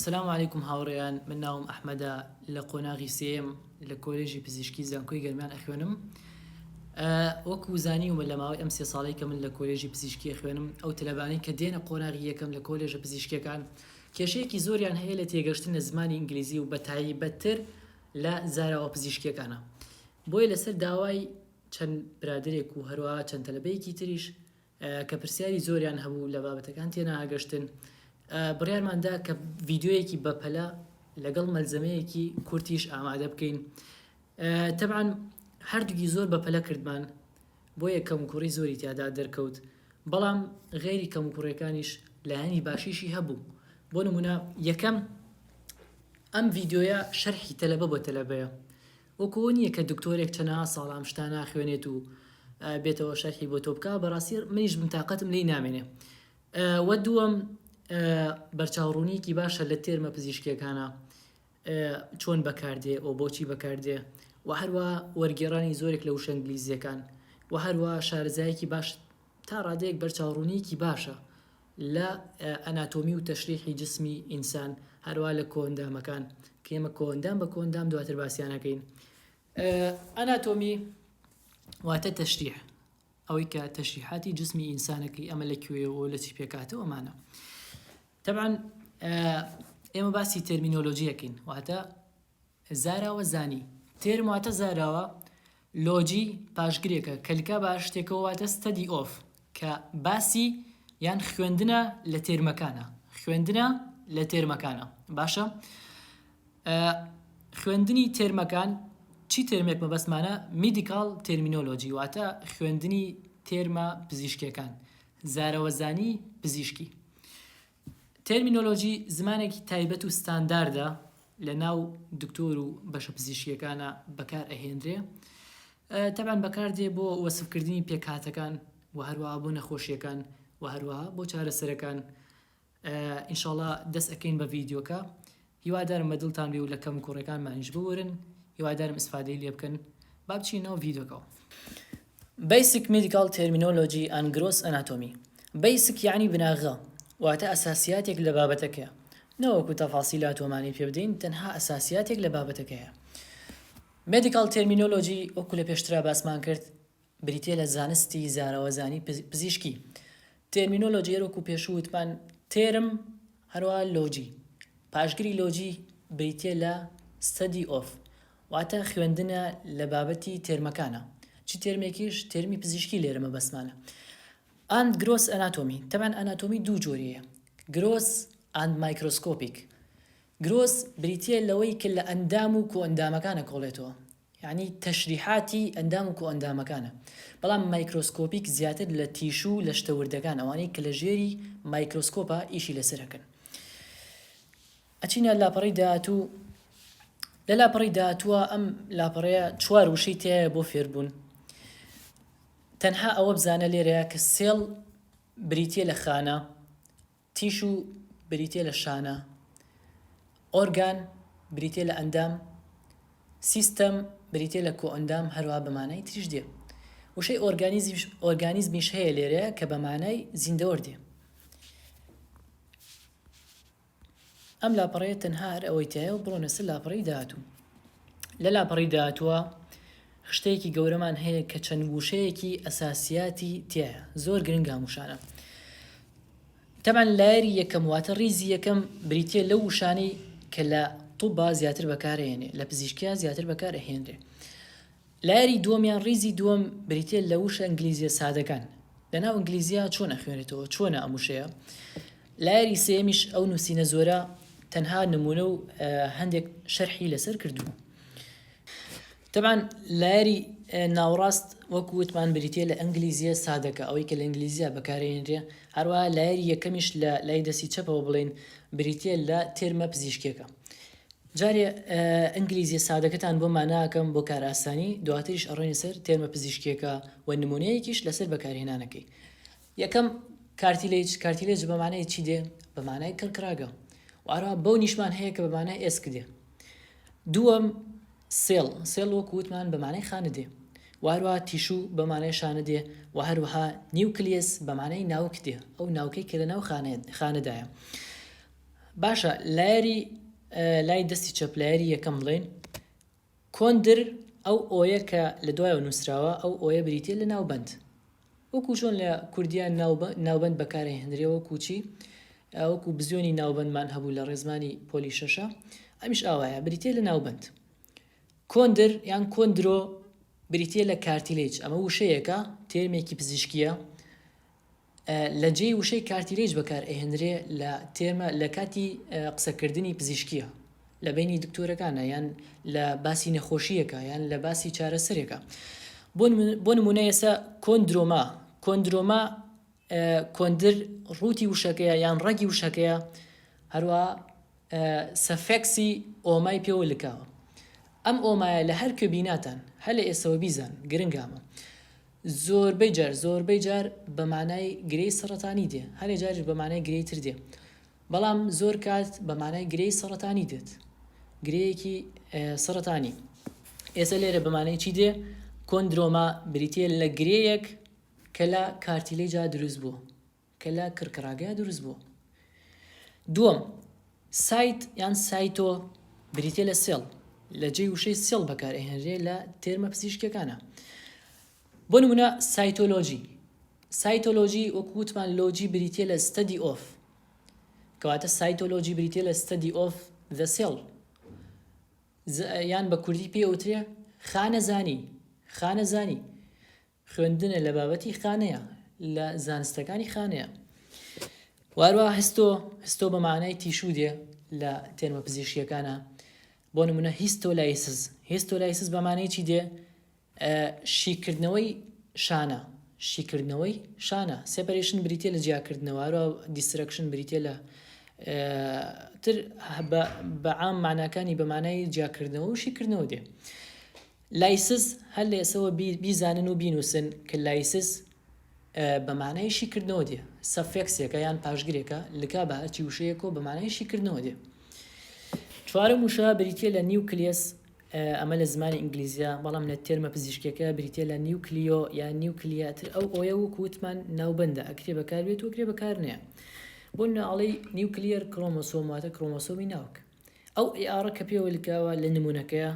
سلام علیکم هاوڕێیان من ناوم ئەحمەدە لە قۆناغی سێیەم لە کۆلێژی پزیشکی زانکۆی گەرمیان ئەخوێنم وەکو زانیومە لە ماوەی ئەم سێ ساڵەی کە من لە کۆلێژی پزیشکی ئەخوێنم ئەو تەلەبانەی کە دێنە قۆناغی یەکەم لە کۆلێژە پزیشکیەکان کێشەیەکی زۆریان هەیە لە تێگەشتن لە زمانی ئینگلیزی و بەتایبەتتر لە زاراوە پزیشکیەکانە بۆیە لەسەر داوای چەند برادەرێک و هەروەها چەند تەلەبەیەکی تریش کە پرسیاری زۆریان هەبوو لە بابەتەکان تێناگەشتن بڕیارمان دا کە ڤیدیۆیەکی بەپەلە لەگەڵ مەلزەمەیەکی کورتیش ئامادە بکەین تەبعەن هەردووکی زۆر بەپەلە کردمان بۆیە کەموکوڕی زۆری تیادا دەرکەوت بەڵام غەیری کەموکوڕیەکانیش لایەنی باشیشی هەبوو بۆ نمونە یەکەم ئەم ڤیدیۆیە شەرحی تەلەبە بۆ تەلەبەیە وەکو ئەوە نییە کە دکتۆرێک چەنەها ساڵە ئەم شتانە ئەخوێنێت و بێتەوە شەرحی بۆ تۆ بکا بەڕاستی منیش بم تاقەتم لێی نامێنێ وە دووەم بەرچاوڕوونیەکی باشە لە تێرمە پزیشکیەکانە چۆن بەکاردێ و بۆچی بەکاردێ و هەروە وەرگێڕانی زۆرێک لە وشە ئینگلیزیەکان و هەروە شارەزایەکی باش تا ڕادەیەک بەرچاوڕوونیەکی باشە لە ئەناتۆمی و تەشریحی جسمی ئینسان هەروا لە کۆئەندامەکان کە ئێمە کۆئەندام بە کۆئەندام دواتر باسیان ئەکەین ئەناتۆمی واتە تەشریح ئەوەی کە تەشریحاتی جسمی ئینسانەکەی ئەمە لە کوێ و لە چی پێکاتەوە ئەمانە تەبعەن ئێمە باسی terminology یەکەین واتە زاراوە زانی. term واتە زاراوە، logy پاشگرێکە کە لکا بە شتێکەوە واتە study of کە باسی یان خوێندنە لە تێرمەکانە خوێندنە لە تێرمەکانە باشە خوێندنی تێرمەکان چی تێرمێک مەبەستمانە medical terminology واتە خوێندنی تێرمە پزیشکیەکان زارەوەزانی پزیشکی terminology زمانێکی تایبەت و ستانداردە لە ناو دکتۆر و بەشە پزیشکیەکانە بەکار ئەهێنرێ تەبعەن بەکاردێ بۆ وەسفکردنی پێکهاتەکان و هەروەها بۆ نەخۆشیەکان و هەروەها بۆ چارەسەرەکان ئینشاڵا دەست ئەکەین بە ڤیدیۆکە هیوادارم بە دڵتان بێ و لە کەم کوڕەکانمانیش ببورن هیوادارم ئیسفادەی لێ بکەن با بچینە ناو ڤیدیۆکەوە. Basic Medical Terminology and Gross Anatomy Basic یەعنی بناغە واتە ئەساسیاتێک لە بابەتەکەیە نەوەکو تەفاسیلات و ئەمانەی پێ بدەین تەنها ئەساسیاتێک لە بابەتەکەیە Medical Terminology وەکو لە پێشترا باسمان کرد بریتیە لە زانستی زاراوەزانی پزیشکی terminology هەر وەکو پێشوو وتمان term هەروەها logy پاشگری logy بریتیە لە study of واتە خوێندنە لە بابەتی تێرمەکانە چ تێرمێکیش تێرمی پزیشکی لێرە مەبەستمانە and gross anatomy تەبعەن ئەناتۆمی دوو جۆری هەیە gross and microscopic gross بریتیە لەوەی کە لە ئەندام و کۆئەندامەکان ئەکۆڵێتەوە یانی تەشریحاتی ئەندام و کۆئەندامەکانە بەڵام microscopic زیاتر لە tissue لە شتە وردەکان ئەوانەی کە لە ژێری مایکرۆسکۆپا ئیشی لەسەر ئەکەن ئەچینە لاپەڕەی داهاتوو لە لاپەڕەی داهاتووە ئەم لاپەڕەیە چوار وشەی تایە بۆ فێربوون تەنها ئەوە بزانە لێرەیە کە cell بریتە لە خانە tissue بریتە لە شانە ئۆرگان بریتە لە ئەندام سیستەم بریتە لە کۆئەندام هەروە بە مانای تریش دێ وشەی ئۆرگانیزمیش هەیە لێرەیە کە بە مانای زیندەوەر دێ ئەم لاپەڕەیە تەنها هەر ئەوەی تایە و بڕۆنە سەر لاپەڕەی داهاتوو لە لاپەڕەی داهاتووە خشتەیەکی گەورەمان هەیە کە چەند وشەیەکی ئەساسیاتی تایە زۆر گرنگە ئەم وشانە تەبعەن layer ی یەکەم واتە ڕیزی یەکەم بریتە لەو وشانەی کە لە طوبا زیاتر بەکارهێنێ لە پزیشکیا زیاتر بەکارئەهێنرێ layer ی دووەم یان ڕیزی دووەم بریتیە لە وشە ئینگلیزیە سادەکان. لەناو ئینگلیزیا چۆن ئەخوێنرێتەوە؟ چۆنە ئەم وشەیە؟ layer ی سێیەمیش ئەو نووسینە زۆرە تەنها نموونە و هەندێک شەرحی لەسەر کردووە. تەبعەن layer ی ناوەڕاست وەکو وتمان بریتیە لە ئینگلیزیە سادەکە ئەوەی کە لە ئینگلیزیا بەکارێنرێ هەروەها layer ی یەکەمیش لە لای دەستی چەپەوە بڵێین بریتیە لە تێرمە پزیشکیەکە. جارێ ئینگلیزیە سادەکەتان بۆ مانا ئەکەم بۆ کارئاسانی دواتریش ئەڕۆینە سەر تێرمە پزیشکیەکە و نمونەیەکیش لەسەر بەکارهێنانەکەی یەکەم cartilage cartilage بە مانای چی دێ بە مانای کڕکڕاگە و هەروەها bone یشمان هەیە کە بە مانای ئێسک دێ دووەم cell cell وەکو وتمان بە مانای خانە دێ و هەروەها tissue بە مانای شانە دێ و هەروەها nucleus بە مانای ناوک دێ ئەو ناوکەی کە لە ناو خانەدایە. باشە layer ی لای دەستی چەپ layer ی یەکەم بڵێین chondr ئەو ئۆیە کە لە دوایەوە نووسراوە ئەو ئۆیە بریتیە لە ناوبەند وەکو چۆن لە کوردیا ناوبەند بەکارهێنرێ وەکو چی وەکو بزیۆنی ناوبەندمان هەبوو لە ڕێزمانی پۆلی شەشە ئەمیش ئاوایە بریتیە لە ناوبەند chondr یان chondro بریتیە لە cartilage ئەمە وشەیەکە term ێکی پزیشکیە لە جێی وشەی cartilage بەکار ئەهێنرێ لە term ە لە کاتی قسەکردنی پزیشکیە لە بەینی دکتۆرەکانە یان لە باسی نەخۆشیەکە یان لە باسی چارەسەرێکە بۆ نمونە ئێستا chondroma chondroma chondr root ی وشەکەیە یان ڕەگی وشەکەیە هەروە suffix ی oma ی پێوە لکاوە ئەم ئۆمایە لە هەر کوێ بیناتان هەر لە ئێسەوە بیزان گرنگامە زۆربەی جار زۆربەی جار بە مانای گرێی سەڕەتانی دێ، هەنێ جاریش بە مانای گرێی تر دێ. بەڵام زۆر کات بە مانای گرێی سەڕەتانی دێت. گرێیەکی سەڕەتانی. ئێستا لێرە بە مانای چی دێ؟ chondroma بریتییە لە گرێیەک کە لە cartilage ا دروست بووە. کە لە کڕکڕاگەیا دروست بووە. دووەم، cyte یان cyto بریتیە لە cell، لە جێی وشەی cell بەکار ئەهێنرێ لە term ە پزیشکیەکانا. بۆ نمونە cytology، cytology وەکو وتمان logy بریتیە لە study of، کەواتە cytology بریتیە لە study of the cell، یان بە کوردی پێ ئەوترێ خانەزانی، خانەزانی. خوێندنە لە بابەتی خانەیە لە زانستەکانی خانەیە واروا histo histo بە مانای tissue دێ لە term ە پزیشکیەکانە بۆ نمونە histolysis histolysis بە مانای چی دێ شیکردنەوەی شانە شیکردنەوەی شانە separation بریتە لە جیاکردنەوە هەروە destruction بریتە لە تر بە عام ماناکانی بە مانای جیاکردنەوە و شیکردنەوە دێ lysis، هەر لە ئێسەوە بیزانن و بینووسن کە lysis بە مانای شیکردنەوە دێ، suffix ێکە یان پاشگرێکە لکا بە هەرچی وشەیەکەوە بە مانای شیکردنەوە دێ. چوارەم وشە بریتییە لە nucleus، ئەمە لە زمانی ئینگلیزیە، بەڵام لە term ە پزیشکیەکە بریتییە لە nucleo یان nuclea تر ئەو ئۆیە وەکو وتمان ناوبەندە ئەکرێ بەکار بێت و ئەکرێ بەکار نەیە. بۆ نمونە ئەڵێی nuclear chromosome واتە کرۆمۆسۆمی ناوک. ئەو ER ە کە پێوە لکاوە لە نمونەکەیە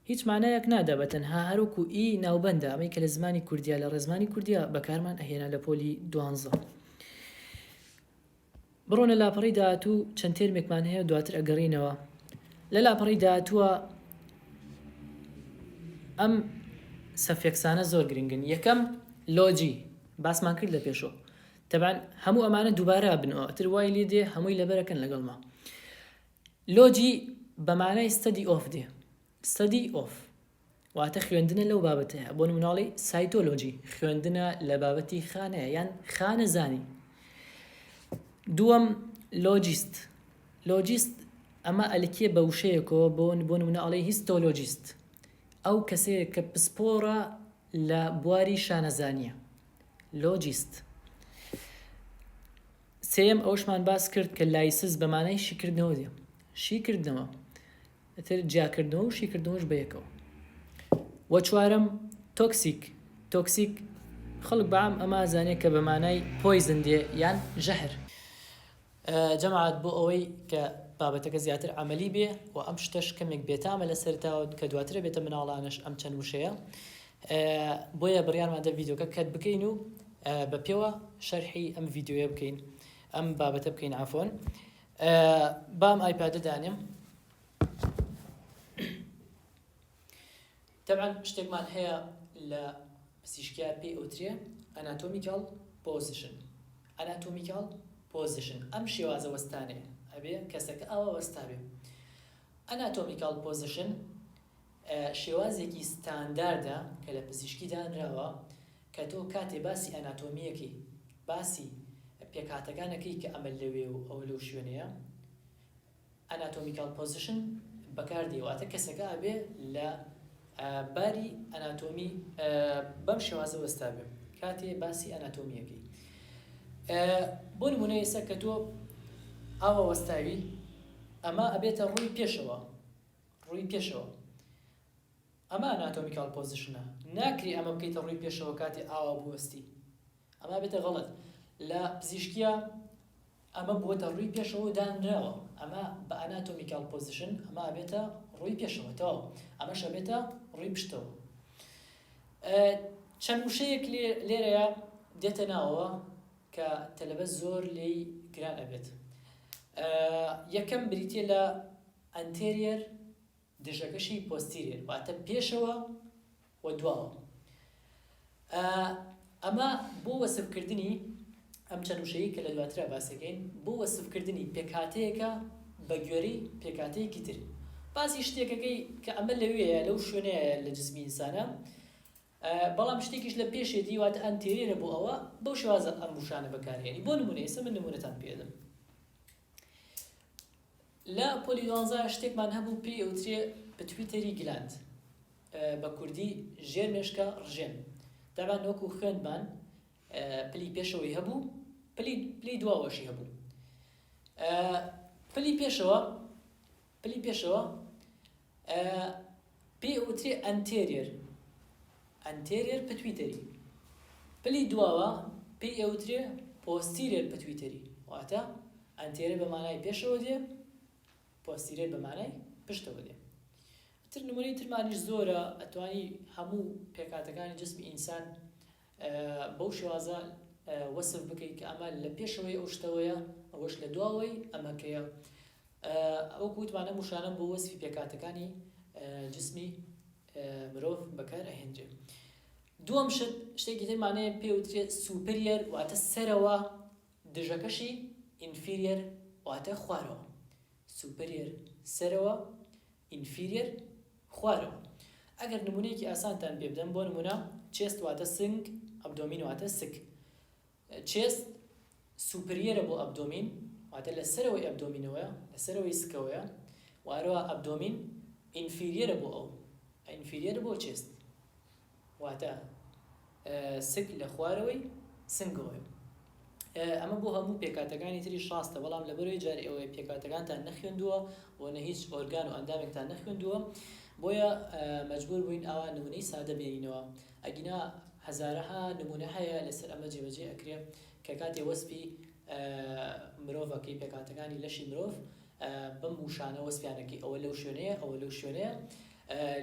هیچ مانایەک نادا بە تەنها هەر وەکو ی ناوبەندە ئەمەی کە لە زمانی کوردیا لە ڕێزمانی کوردیا بەکارمان ئەهێنا لە پۆلی دوانزە. بڕۆنە لاپەڕەی داهاتوو چەند term ێکمان هەیە دواتر ئەگەڕینەوە لە لاپەڕەی داهاتووە ئەم suffix انە زۆر گرنگن یەکەم logy باسمان کرد لە پێشەوە تەبان هەموو ئەمانە دووبارە بنەوە تر وای لێ دێ هەمووی لەبەرەکەن لەگەڵما logy بە مانای study of دێ، study of، واتە خوێندنە لەو بابەتەیە، بۆ نموونە ئەڵێی cytology خوێندنە لە بابەتی خانەیە یان خانەزانی. دووەم logist، logist ئەمە ئەلکێ بە وشەیەکەوە بۆ بۆ نموونە ئەڵێی histologist ئەو کەسەیە کە پسپۆڕە لە بواری شانەزانییە، logist. سێیەم ئەوەشمان باس کرد کە lysis بە مانای شیکردنەوە دێ شیکردنەوە ئیتر جیاکردنەوە و شیکردنەوەش بەیەکەوە وە چوارەم toxic toxic خەڵک بەعام ئەمە زانێ کە بە مانای poison دێ یان ژەهر جەماعەت بۆ ئەوەی کە بابەتەکە زیاتر عملی بێ و ئەم شتەش کەمێک بێتامە لە سەرتاوە کە دواترە بێتە مناڵانش ئەم چەند وشەیە بۆیە بڕیارماندا ڤیدیۆکە cut بکەین و بە پێوە شەرحی ئەم ڤیدیۆیە بکەین ئەم بابەتە بکەین عەفوەن بام iPad ە دانێم تەبعەن شتێکمان هەیە لە پزیشکیا پێی ئەوترێ anatomical position anatomical position ئەم شێوازە وەستانێ ئەبێ کەسەکە ئاوا وەستابێ anatomical position شێوازێکی ستانداردە کە لە پزیشکی دانراوە کە تۆ کاتێ باسی ئەناتۆمییەکەی، باسی پێکهاتەکان ئەکەی کە ئەمە لەوێ و ئەوە لەو شوێنەیە، anatomical position بەکار دێ، واتە کەسەکە ئەبێ لە باری ئەناتۆمی بەم شێوازە وەستابێ کاتێ باسی ئەناتۆمییەکەی. بۆ نموونە ئێستا کە تۆ ئاوا وەستاوی ئەمە ئەبێتە ڕووی پێشەوە، ڕووی پێشەوە. ئەمە anatomical position ە ناکرێ ئەمە بکەیتە ڕووی پێشەوە کاتێ ئاوا بوەستی ئەمە بێتە غەڵەت لە پزیشکیە. ئەمە بووەتە ڕووی پێشەوە و دانراوە، ئەمە بە anatomical position ئەمە ئەبێتە ڕووی پێشەوە تەواو، ئەمەش ئەبێتە ڕووی پشتەوە. چەند وشەیەک لێرەیە دێتە ناوەوە کە تەلەبە زۆر لێی گران ئەبێت. یەکەم بریتیە لە anterior دژەکەشی posterior واتە پێشەوە و دواوە. ئەمە بۆ وەسفکردنی ئەم چەند وشەیەی کە لە دواترا باسەکەین بۆ وەسفکردنی پێکهاتەیەکە بە گوێرەی پێکهاتەیەکی تر. باسی شتێکەکەی کە ئەمە لەوێیە لەو شوێنەیە لە جسمی ئینسانە بەڵام شتێکیش لە پێشێتی واتە anterior ە بۆ ئەوە بەو شێوازە ئەم وشانە بەکارهێنی بۆ نمونە ئێستا من نمونەتان پێدەم. لە پۆلی دوانزە شتێکمان هەبوو پێی ئەوترێ pituitary gland بە کوردی ژێر مێشکە ڕژێن تەبعەن وەکو خوێندمان پلی پێشەوەی هەبوو پلی پلی دواوەشی هەبوو پلی پێشەوە پلی پێشەوە پێی ئەوترێ anterior anterior pituitary پلی دواوە پێی ئەوترێ posterior pituitary واتە anterior بە مانای پێشەوە دێ posterior بە مانای پشتەوە دێ تر نمونەی ترمانیش زۆرە ئەتوانی هەموو پێکاتەکانی جسمی ئینسان بەو شێوازە وەسف بکەیت کە ئەمە لە پێشەوەی ئەو شتەوەیە ئەوەش لە دواوەی ئەمەکەیە وەکو وتمان ئەم وشانە بۆ وەسفی پێکهاتەکانی جسمی مرۆڤ بەکار ئەهێنرێ. دووەم شت شتێکی ترمان هەیە پێ وترێ superior واتە سەرەوە دژەکەشی inferior واتە خوارەوە. superior سەرەوە inferior خوارەوە. ئەگەر نمونەیەکی ئاسانتان پێ بدەم بۆ نمونە chest واتە سنگ abdomen واتە سک. chest superior ە بۆ abdomen واتە لە سەرەوەی abdomen ەوەیە لە سەرەوەی سکەوەیە و هەروەها abdomen inferior ە بۆ ئەو inferior ە بۆ chest واتە سک لە خوارەوەی سنگەوەیە ئەمە بۆ هەموو پێکاتەکانی تریش ڕاستە بەڵام لەبەرەوەی جار ئێوە پێکاتەکانتان نەخوێندووە و نە هیچ ئۆرگان و ئەندامێکتان نەخوێندووە بۆیە مەجبور بووین ئاوا نمونەی سادە بێنینەوە ئەگینا هەزارەها نمونە هەیە لەسەر ئەمە جێبەجێ ئەکرێ کە کاتێ وەسفی مرۆڤ ئەکەی پێکهاتەکانی لەشی مرۆڤ بەم وشانە وەسفیان ئەکەی ئەوە لەو شوێنەیە ئەوە لەو شوێنەیە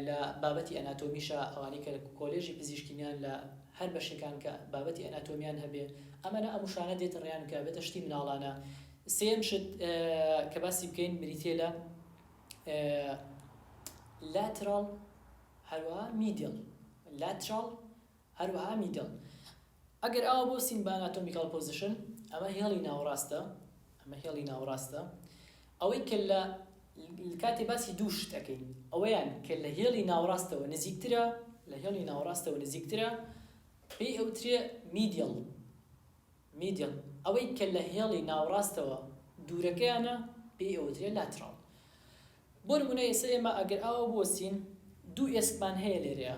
لە بابەتی ئەناتۆمیشە ئەوانەی کە کۆلێژی پزیشکینیان لە هەر بەشێکان کە بابەتی ئەناتۆمیان هەبێ ئەمەە ئەم وشانە دێتە ڕێیان کە بێتە شتی مناڵانە سێم شت کە باسی بکەین بریتە لە lateral هەروەها medial lateral هەروەها medial ئەگەر ئاوا بۆسین بە anatomical position ئەمە هێڵی ناوەڕاستە ئەمە هێڵی ناوەڕاستە ئەوەی کە لە کاتێ باسی دوو شت ئەەکەین ئەوەیان کە لە هێڵی ناوەڕاستەوە نزیکترە لە هێڵی ناوەڕاستەوە نزیکترە پێی ئەوترێ medial medial، ئەوەی کە لە هێڵی ناوەڕاستەوە دوورەکەیانە پێی ئەوترێ lateral. بۆ نموونە ئێستا ئێمە ئەگەر ئاوا بوەستین دوو ئێسکمان هەیە لێرەیە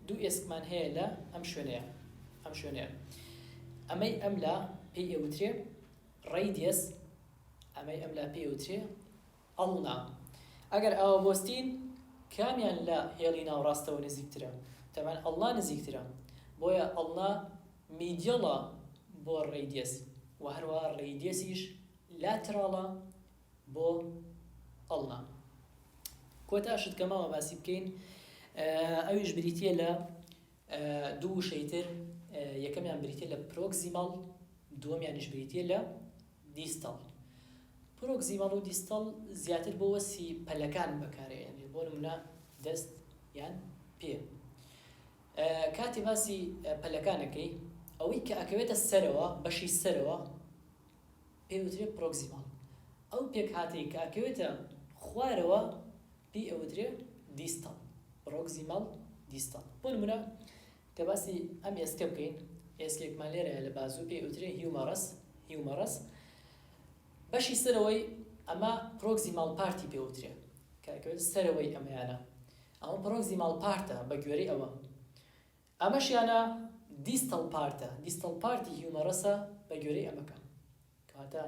دوو ئێسکمان هەیە لە ئەم شوێنەیە ئەم شوێنەیە ئەمەی ئەم لا پێی ئەوترێ radius ئەمەی ئەم لا پێی ئەوترێ ulna ئەگەر ئاوا بوەستین کامیان لە هێڵی ناوڕاستەوە نزیکترە؟ تەبعەن ulna نزیکترە بۆیە ulna medial ە بۆ radius و هەروەها radius یش lateral ە بۆ ulna. کۆتا شت کە ماوە باسی بکەین ئەویش بریتییە لە دوو وشەی تر یەکەمیان بریتییە لە proximal دووەمیانیش بریتییە لە distal proximal و distal زیاتر بۆ وەسفی پەلەکان بەکارئەهێنرێت بۆ نمونە دەست یان پێ کاتێ باسی پەلەکان ئەکەی ئەوەی کە ئەکەوێتە سەرەوە بەشی سەرەوە پێی وترێ proximal ئەو پێکهاتەی کە ئەکەوێتە خوارەوە پێی ئەوترێ distal proximal distal بۆ نمونە کە باسی ئەم ئێسکە بکەین ئێسکێکمان لێرەیە لە بازوو پێی ئەوترێ humerus humerus بەشی سەرەوەی ئەمە proximal part ی پێوترێ کە ئەکەوێت سەرەوەی ئەمەیانە ئەمە proximal part ە بە گوێرەی ئەوە ئەمەشیانە distal part ە distal part ی humerus ە بە گوێرەی ئەمەکە کەواتە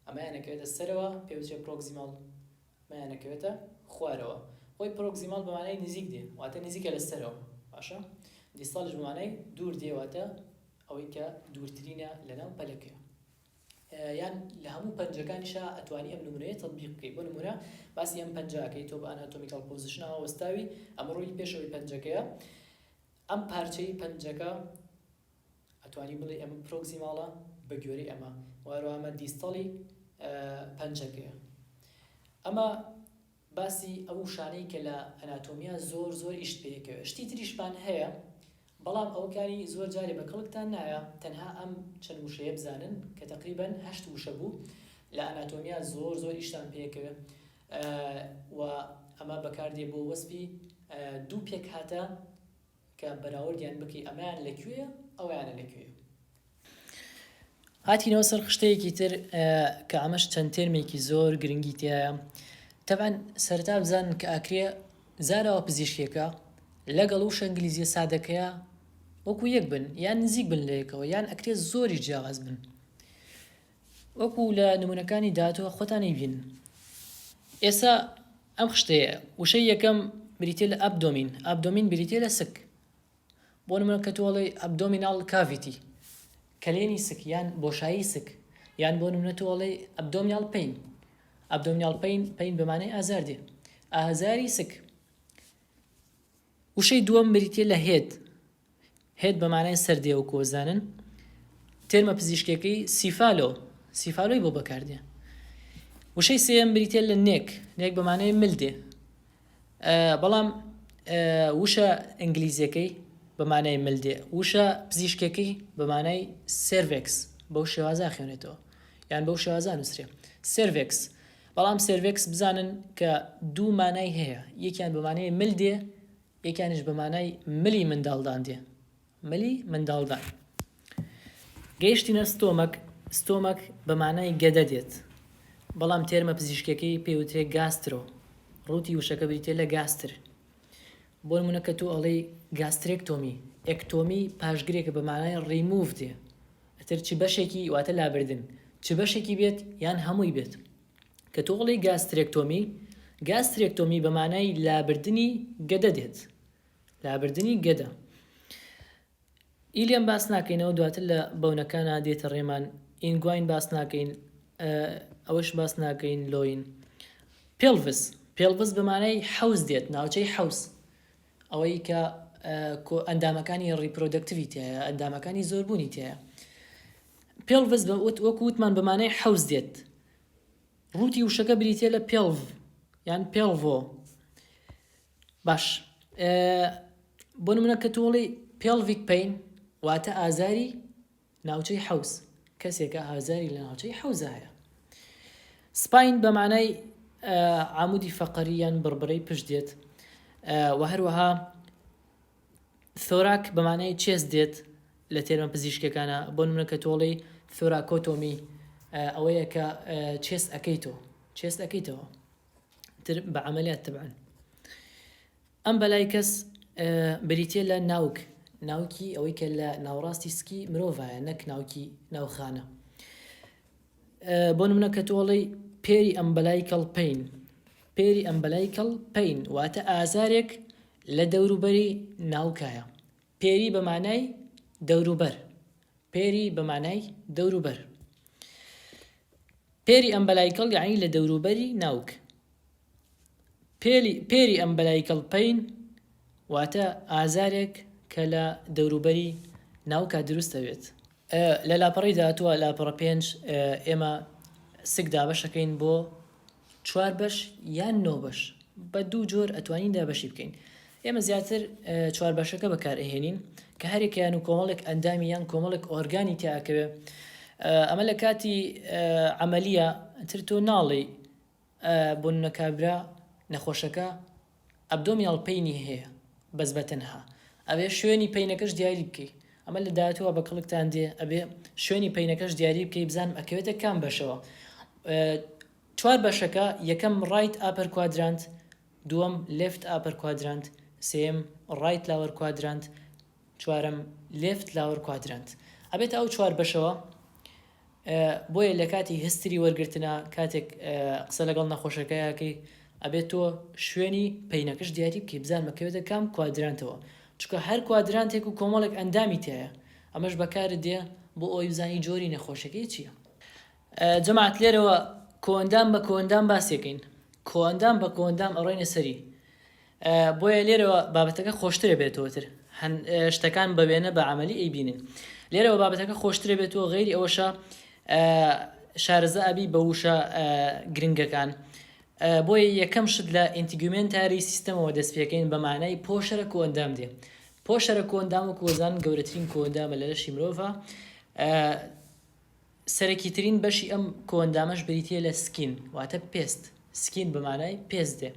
ئەمەیان ئەکەوێتە سەرەوە پێوترێ proximal ئەمەیان ئەکەوێتە خوارەوە خۆی proximal بە مانای نزیک دێ واتە نزیکە لە سەرەوە باشە distal یش بە مانای دوور دێ واتە ئەوەی کە دوورترینە لەناو پەلەکەیە. یان لە هەموو پەنجەکانیشا ئەتوانی ئەم نمونەیە تەتبیق بکەی بۆ نمونە باسی ئەم پەنجە ئەکەی تۆ بە anatomical position ئاوا وەستاوی ئەمە ڕووی پێشەوەی پەنجەکەیە ئەم پارچەی پەنجەکە ئەتوانی بڵێ ئەمە proximal ە بە گوێرەی ئەمە وارەوە ئەمە distal ی پەنجەکەیە ئەمە باسی ئەو وشانەی کە لە ئەناتۆمیا زۆر زۆر ئیشت پێ ئەکەوێ شتی تریشمان هەیە بەڵام ئەوەکانی زۆر جارێ بە کەڵکتان نایە تەنها ئەم چەند وشەیە بزانن کە تەقریبەن هەشت وشە بوو لە ئەناتۆمیا زۆر زۆر ئیشتان پێ ئەکەوێ و ئەمە بەکاردێ بۆ وەسفی دوو پێکهاتە کە بەراوردیان بکەی ئەمەیان لە کوێیە ئەویانە لە کوێیە. هاتینەوە سەر خشتەیەکی تر کە ئەمەش چەند تێرمێکی زۆر گرنگی تایە تەبعەن سەرەتا بزانن کە ئاکرێ زاراوە پزیشکیەکە لەگەڵ وشە ئینگلیزیە سادەکەیە وەکو یەک بن یان نزیک بن لە یەکەوە یان ئەکرێ زۆری جیاواز بن وەکو لە نمونەکانی داهاتووە خۆتان ئەیبینن. ئێستا ئەم خشتەیە وشەی یەکەم بریتیە لە abdomen، abdomen بریتیە لە سک. بۆ نمونە کە تۆ ئەڵێی abdominal cavity کەلێنی سک یان بۆشایی سک یان بۆ نمونە تۆ ئەڵێی abdominal pain abdominal pain pain بە مانای ئازار دێ ئازاری سک. وشەی دووەم بریتیە لە head head بە مانای سەر دێ وەکو ئەزانن تێرمە پزیشکیەکەی cephalo cephalo ی بۆ بەکاردێ وشەی سێیەم بریتیە لە neck neck بە مانای مل دێ بەڵام وشە ئینگلیزیەکەی بە مانای مل دێ وشە پزیشکەکەی بە مانای cervix بەو شێوازە خوێنێتەوە یان بەو شێوازە نووسرێ cervix بەڵام cervix بزانن کە دوو مانای هەیە یەکیان بە مانای مل دێ یەکیانیش بە مانای ملی منداڵدان دێ ملی منداڵدان. گەیشتینە stomach، stomach بە مانای گەدە دێت، بەڵام تێرمە پزیشکیەکەی پێی وترێ gastro، root ی وشەکە بریتیە لە gaster. بۆ نمونە کە تۆ ئەڵێی gastrectomy، ectomy پاشگرێکە بە مانای ڕیموڤ دێ، ئیتر چ بەشێکی واتە لابردن، چ بەشێکی بێت یان هەمووی بێت. کە تۆ ئەڵێی gastrectomy، gastrectomy بە مانای لابردنی گەدە دێت. لابردنی گەدە. ilium باس ناکەینەوە دواتر لە bone ەکانا دێتە ڕێمان inguine باس ناکەین ئەوەش باس ناکەین loin pelvis pelvis بە مانای حەوز دێت ناوچەی حەوز ئەوەی کە ئەندامەکانی reproductive ی تایە ئەندامەکانی زۆربوونی تایە pelvis وەکو وتمان بە مانای حەوز دێت root ی وشەکە بریتە لە pelv یان pelvo باش بۆ نمونە کە تۆڵی pelvic pain واتە ئازاری ناوچەی حەوز کەسێکە ئازاری لە ناوچەی حەوزە هەیە spine بە مانای عامودی فەقەری یان بڕبڕەی پشت دێت و هەروەها thorax بە مانای chest دێت لە تێرمە پزیشکەکانە بۆ نمونە کە تۆڵی thoracotomy ئەوەیە کە chest ئەەکەیتەوە chest ئەەکەیتەوە تر بە عەمەلیات تەبعەن. umbilicus بریتیە لە ناوک، ناوکی ئەوەی کە لە ناوەڕاستی سکی مرۆڤایە نەک ناوکی ناوخانە. بۆ نمونە کە تۆ ئەڵێی periumbilical pain، periumbilical pain واتە ئازارێک لە دەوروبەری ناوکایە. peri بە مانای دەوروبەر، peri بە مانای دەوروبەر. periumbilical یەعنی لە دەوروبەری ناوک. periumbilical pain واتە ئازارێک کە لە دەوروبەری ناوکا دروست دەبێت. لە لاپەڕەی داهاتووە لاپەڕە پێنج ئێمە سک دابەشەکەین بۆ چوار بەش یان نۆ بەش بە دوو جۆر ئەتوانین دابەشی بکەین ئێمە زیاتر چوار بەشەکە بەکار ئەهێنین کە هەرێکیان و کۆمەڵێک ئەندامی یان کۆمەڵێک ئۆرگانی تیا ئەکەوێ ئەمە لە کاتی عەمەلیە تر تۆ ناڵێی بۆ نمونە کابرا نەخۆشەکە abdominal pain ی هەیە بەس بە تەنها ئەبێ شوێنی pain ەکەش دیاری بکەی ئەمە لە داهاتووە بە کەڵکتان دێ ئەبێ شوێنی pain ەکەش دیاری بکەی بزانم ئەکەوێتە کام بەشەوە چوار بەشەکە یەکەم right upper quadrant دووەم left upper quadrant سێیەم right lower quadrant چوارەم left lower quadrant ئەبێتە ئەو چوار بەشەوە بۆیە لە کاتی history وەرگرتنا کاتێک قسە لەگەڵ نەخۆشەکەیەکەی ئەبێت تۆ شوێنی pain ەکەش دیاری بکەی بزان مەکەوێتە کام quadrant ەوە چونکە هەر quadrant ێک و کۆمەڵێک ئەندامی تایە ئەمەش بەکارت دێ بۆ ئەوەی بزانی جۆری نەخۆشەکەی چییە. جەماعەت لێرەوە کۆئەندام بە کۆئەندام باسیەکەین کۆئەندام بە کۆئەندام ئەڕۆینە سەری بۆیە لێرەوە بابەتەکە خۆشترە بێتەوە تر شتەکان بە وێنە بە عملی ئەیبینن لێرەوە بابەتەکە خۆشترە بێتەوە غەیری ئەوەشە شارەزا ئەبی بە وشە گرنگەکان بۆیە یەکەم شت لە integumentary system ەوە دەست پێکەین بە مانای پۆشەرە کۆئەندام دێ پۆشەرە کۆئەندام و کۆزان گەورەترین کۆئەندامە لە لەشی مرۆڤە سەرەکیترین بەشی ئەم کۆئەندامەش بریتییە لە skin واتە پێست، skin بە مانای پێست دێ.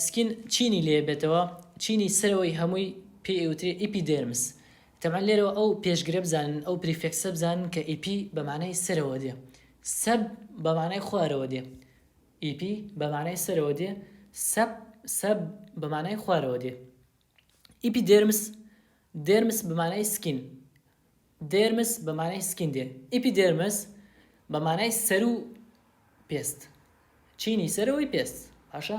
skin چینی لێ بێتەوە، چینی سەرەوەی هەمووی پێی ئەوترێ epidermis. تەبعەن لێرەوە ئەو پێشگرە بزانن، ئەو prefix ە بزانن کە epi بە مانای سەرەوە دێ، sub بە مانای خوارەوە دێ. epi بە مانای سەرەوە دێ، sub sub بە مانای خوارەوە دێ. epidermis dermis بە مانای skin dermis بە مانای skin دێ. epidermis بە مانای سەروو پێست، چینی سەرەوەی پێست. باشە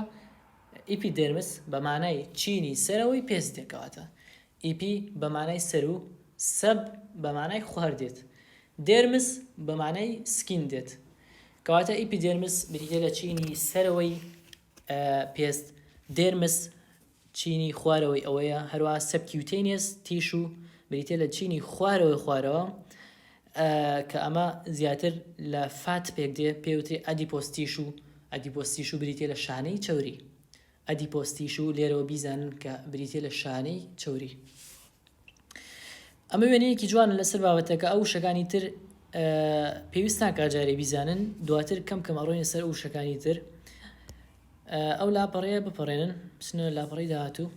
epidermis بە مانای چینی سەرەوەی پێست دێ. کەواتە epi بە مانای سەروو، sub بە مانای خوار دێت. dermis بە مانای skin دێت. کەواتە epidermis بریتیە لە چینی سەرەوەی پێست، dermis چینی خوارەوەی ئەوەیە، هەروەها subcutaneous tissue بریتیە لە چینی خوارەوەی خوارەوە کە ئەمە زیاتر لە fat پێک دێ پێوتری adipose tissue adipose tissue بریتیە لە شانەی چەوری adipose tissue لێرەوە بیزانن کە بریتیە لە شانەی چەوری ئەمە وێنەیەکی جوانە لەسەر بابەتەکە ئەو وشەکانی تر پێویست ناکا جارێ بیزانن دواتر کەم کەم ئەڕۆینە سەر ئەو وشەکانی تر ئەو لاپەڕەیە بپەڕێنن بچنە لاپەڕەی داهاتوو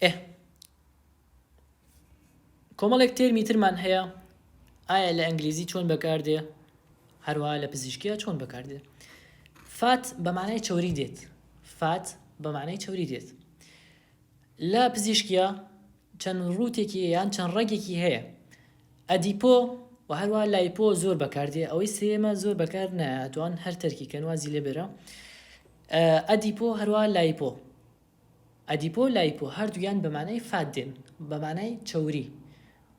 ئێ کۆمەڵێک term ی ترمان هەیە ئایا لە ئینگلیزی چۆن بەکاردێ هەروەها لە پزیشکیە چۆن بەکاردێ fat بە مانای چەوری دێت fat بە مانای چەوری دێت لە پزیشکیە چەند root ێکی یان چەند ڕەگێکی هەیە adipo و هەروە lipo زۆر بەکاردێ ئەوەی سێمە زۆر بەکار نایاتوان هەر تەرکی کەن وازی لێ بێرە adipo هەروە lipo adipo lipo هەردوویان بە مانای fat دێن بە مانای چەوری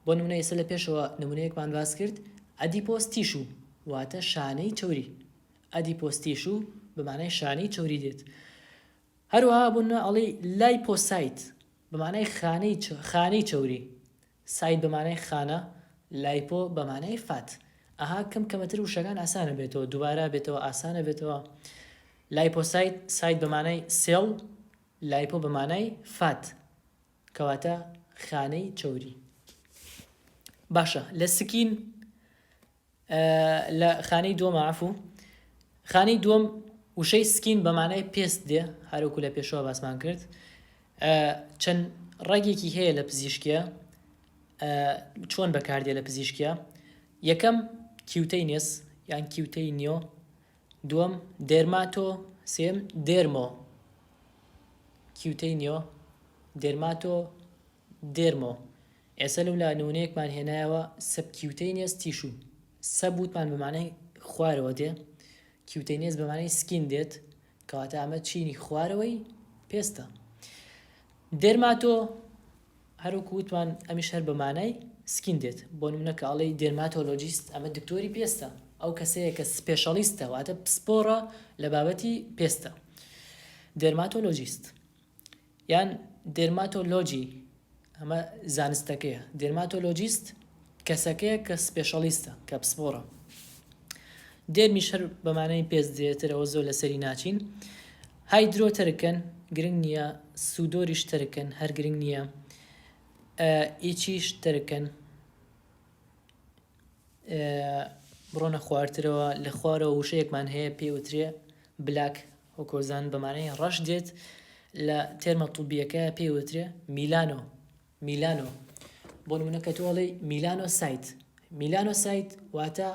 بۆ نمونە ئێستا لە پێشەوە نمونەیەکمان باس کرد adipose tissue واتە شانەی چەوری adipose tissue بە مانای شانەی چەوری دێت هەروەها بۆ نمونە ئەڵێی lipocyte بە مانای خانەی خانەی چەوری، cyte بە مانای خانە، lipo بە مانای fat. ئەها کەم کەمەتر وشەکان ئاسانە بێتەوە، دووبارە بێتەوە ئاسانە بێتەوە. lipocyte، cyte بە مانای cell، lipo بە مانای fat. کەواتە خانەی چەوری. باشە لە skin لە خانەی دووەم عەفو خانەی دووەم وشەی skin بە مانای پێست دێ هەروەکو لە پێشەوە باسمان کرد چەند ڕەگێکی هەیە لە پزیشکیە چۆن بەکاردێ لە پزیشکیە یەکەم cutaneous یان cutaneo دووەم dermato سێم dermo cutaneo dermato dermo ئێستا لەولا نمونەیەکمان هێنایەوە subcutaneous tissue sub وتمان بە مانای خوارەوە دێ cutaneous بە مانای skin دێت کەواتە ئەمە چینی خوارەوەی پێستە dermato هەروەکو وتمان ئەمیش هەر بە مانای skin دێت بۆ نمونە کە ئەڵێی dermatologist ئەمە دکتۆری پێستە ئەو کەسەیە کە specialist ە واتە پسپۆڕە لە بابەتی پێستە dermatologist یان dermatology ئەمە زانستەکەیە dermatologist کەسەکەیە کە specialist ە کە پسپۆڕە derm یش هەر بەمانای پێست دێترەوە زۆر لەسەری ناچین hydro تەرکەن گرنگ نییە sudor یش تەرکەن هەر گرنگ نییە ئیچیش تەرکەن بڕۆنە خوارترەوە لە خوارەوە وشەیەکمان هەیە پێی وترێ black هۆکۆزان بە مانای ڕەش دێت لە term ە طبیەکە پێی وترێ melano melano بۆ نمونە کە تۆ ئەڵێی melanocyte melanocyte واتە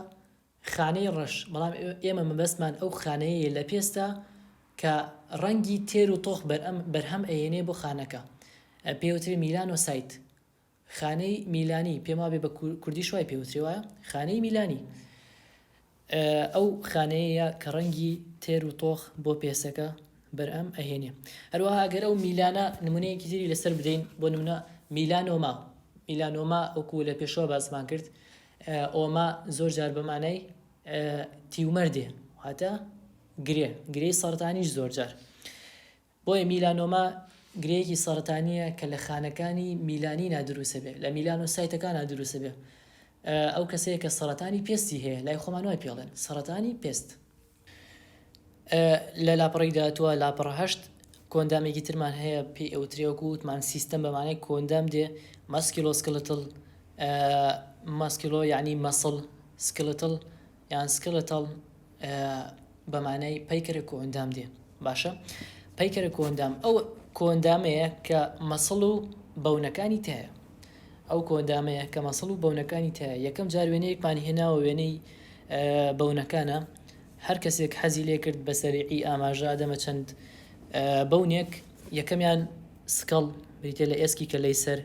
خانەی ڕەش بەڵام ئێمە مەبەستمان ئەو خانەیە لە پێستە کە ڕەنگی تێر و تۆخ بەرهەم ئەیەنێ بۆ خانەکە پێوترێ melanocyte خانەی میلانی، پێم وابێ بە کوردیش وای پێ وترێ وایە؟ خانەی میلانی ئەو خانەیەیە کە ڕەنگی تێر و تۆخ بۆ پێسەکە بەرئەم ئەهێنێ. هەروەها ئەگەر ئەو میلانە نمونەیەکی تری لەسەر بدەین بۆ نمونە melanoma melanoma وەکو لە پێشەوە باسمان کرد. oma زۆر جار بە مانای tumor دێ واتە گرێ، گرێی سەڕەتانیش زۆر جار. بۆیە میلانۆما گرێیەکی سەڕەتانییە کە لە خانەکانی میلانینا دروست ئەبێ، لە melanocyte ەکانا دروست ئەبێ. ئەو کەسەیە کە سەڕەتانی پێستی هەیە، لای خۆمان وای پێڵێن، سەڕەتانی پێست. لە لاپەڕەی داهاتووە لاپەڕە هەشت کۆئەندامێکی ترمان هەیە پێی ئەوترێ وەکو وتمان سیستەم بە مانای کۆئەندام دێ musculoskeletal musculo یعنی muscle skeletal یان skeletal بە مانای پەیکەرە کۆئەندام دێ باشە پەیکەرە کۆئەندام ئەو کۆئەندامەیە کە muscle و bone ەکانی تایە ئەو کۆئەندامەیە کە muscle و bone ەکانی تایە یەکەم جار وێنەیەکمان هێناوە وێنەی bone ەکانە هەر کەسێک حەزی لێ کرد بە سەریعی ئاماژە ئەدەمە چەند bone ێک یەکەمیان skull بریتە لە ئێسکی کەلەی سەر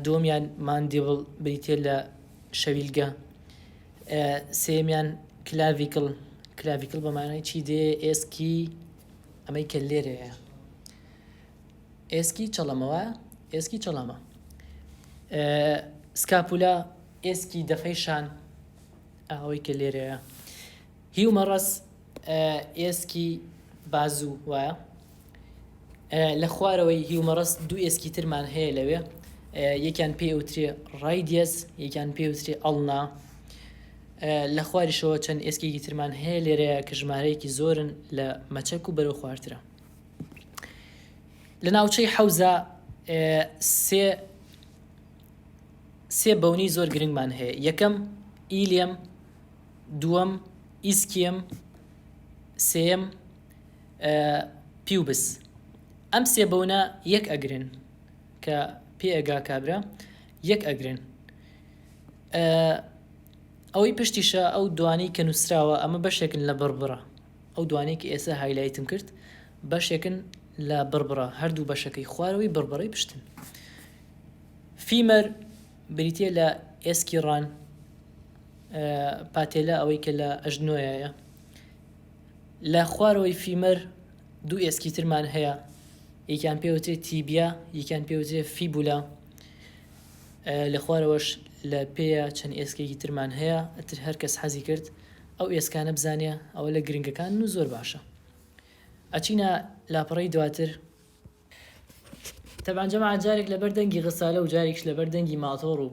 دووەمیان mandible بریتە لە شەویلگە سێیەمیان clavicle clavicle بە مانای چی دێ ئێسکی ئەمەی کە لێرەیە ئێسکی چەڵەمەوە ئێسکی چەڵەمە scapula ئێسکی دەفەی شان ئەوەی کە لێرەیە humerus ئێسکی بازوو وایە لە خوارەوەی humerus دوو ئێسکی ترمان هەیە لەوێ یەکیان پێ ئەوترێ radius یەکیان پێ ئەوترێ ulna لە خواریشەوە چەند ئێسکێکی ترمان هەیە لێرەیە کە ژمارەیەکی زۆرن لە مەچەک و بەرەو خوارترە لە ناوچەی حەوزە سێ سێ bone ی زۆر گرنگمان هەیە یەکەم ilium دووەم ischium سێیەم pubis ئەم سێ bone ە یەک ئەگرن کە پێ ئەگا کابرا یەک ئەگرن ئەوەی پشتیشە ئەو دوانەی کە نووسراوە ئەمە بەشێکن لە بڕبڕە ئەو دوانەی کە ئێستا highlight م کرد بەشێکن لە بڕبڕە هەردوو بەشەکەی خوارەوەی بڕبڕەی پشتن femur بریتە لە ئێسکی ڕان patella ئەوەی کە لە ئەژنۆیە لە خوارەوەی femur دوو ئێسکی ترمان هەیە یەکیان پێوترێ tibia یەکیان پێوترێ fibula لە خوارەوەش لە پێیە چەند ئێسکێکی ترمان هەیە ئەتر هەر کەس حەزی کرد ئەو ئێسکانە بزانێ ئەوە لە گرنگەکان و زۆر باشە ئەچینە لاپەڕەی دواتر تەبعەن جەماعەت جارێک لەبەر دەنگی غەسالە و جارێکیش لەبەر دەنگی ماتۆڕ و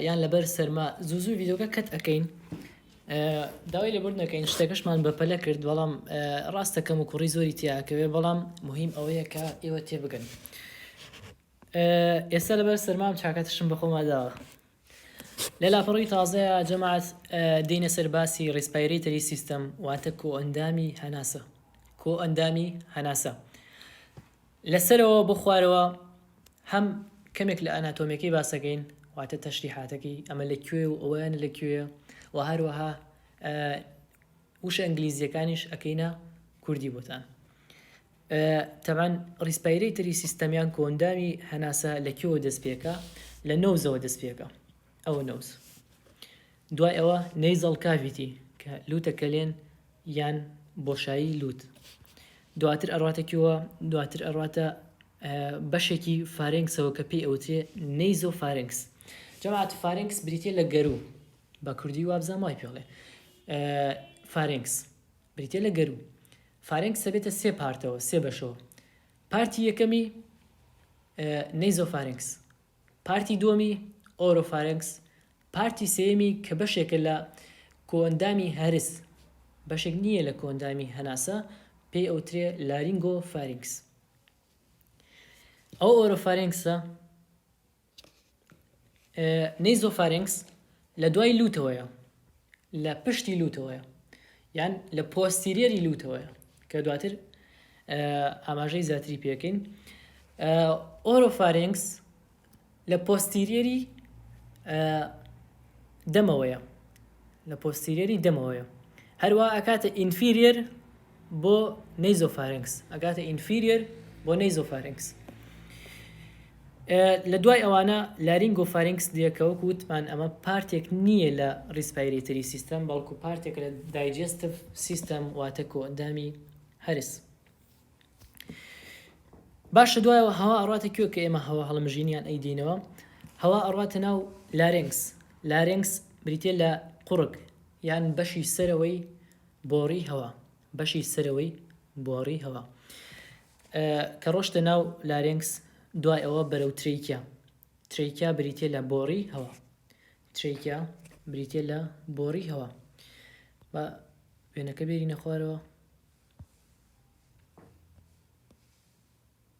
یان لەبەر سەرما زوو زوو ڤیدۆکە cut ئەکەین داوای لێبوردن ئەکەین شتەکەشمان بەپەلە کرد بەڵام ڕاستە کەم و کوڕی زۆری تیاکەوێ بەڵام مهم ئەوەیە کە ئێوە تێبگەن ئێستا لەبەر سەرمام چاکەتشم بەخۆما داوە لە لاپەڕەی تازەیا جەماعەت دێینە سەر باسی respiratory system واتە کۆئەندامی هەناسە کۆئەندامی هەناسە لە سەرەوە بۆ خوارەوە هەم کەمێک لە ئەناتۆمیەکەی باسەکەین واتە تەشریحاتەکەی ئەمە لە کوێ و ئەویان لە کوێ و هەروەها وشە ئینگلیزیەکانیش ئەکەینە کوردی بۆتان تەبعەن respiratory system یان کۆئەندامی هەناسە لە کوێوە دەست پێکا؟ لە nose ەوە دەست پێکا ئەوە nose دوای ئەوە nasal cavity کە لوتە کەلێن یان بۆشایی لوت دواتر ئەڕاتە کوێوە دواتر ئەڕاتە بەشێکی pharynx ەوە کە پێی ئەوترێ nasopharynx جەماعەت pharynx بریتە لە گەروو بە کوردی وابزانم وای پێڵێ pharynx بریتە لە گەروو pharynx دەبێتە سێ part ەوە، سێ بەشەوە. part ی یەکەمی nasopharynx، part ی دووەمی oropharynx، part ی سێیەمی کە بەشێکە لە کۆئەندامی هەرس، بەشێک نییە لە کۆئەندامی هەناسە، پێی ئەوترێ laryngopharynx. ئەو oropharynx ە nasopharynx لە دوای لوتەوەیە لە پشتی لوتەوەیە یان لە posterior ی لوتەوەیە کە دواتر ئاماژەی زیاتری پێکەین oropharynx لە posterior ی دەمەوەیە لە posterior ی دەمەوەیە هەروە ئەکاتە inferior بۆ nasopharynx ئەگاتە inferior بۆ nasopharynx لە دوای ئەوانە laryngopharynx دێ کە وەکو وتمان ئەمە part ێک نییە لە respiratory system بەڵکو part ێکە لە digestive system واتە کۆئەندامی هەرس باشە دوایەوە هەوا ئەڕاتە کوێ کە ئێمە هەوا هەڵمژینیان ئەیدینەوە هەوا ئەڕاتە ناو larynx. Larynx بریتیە لە قوڕگ یان بەشی سەرەوەی بۆڕی هەوا بەشی سەرەوەی بۆڕی هەوا کە ڕۆشتە ناو larynx دوای ئەوە بەرەو trachea trachea بریتیە لە بۆڕی هەوا trachea بریتیە لە بۆڕی هەوا با وێنەکە بێرینە خوارەوە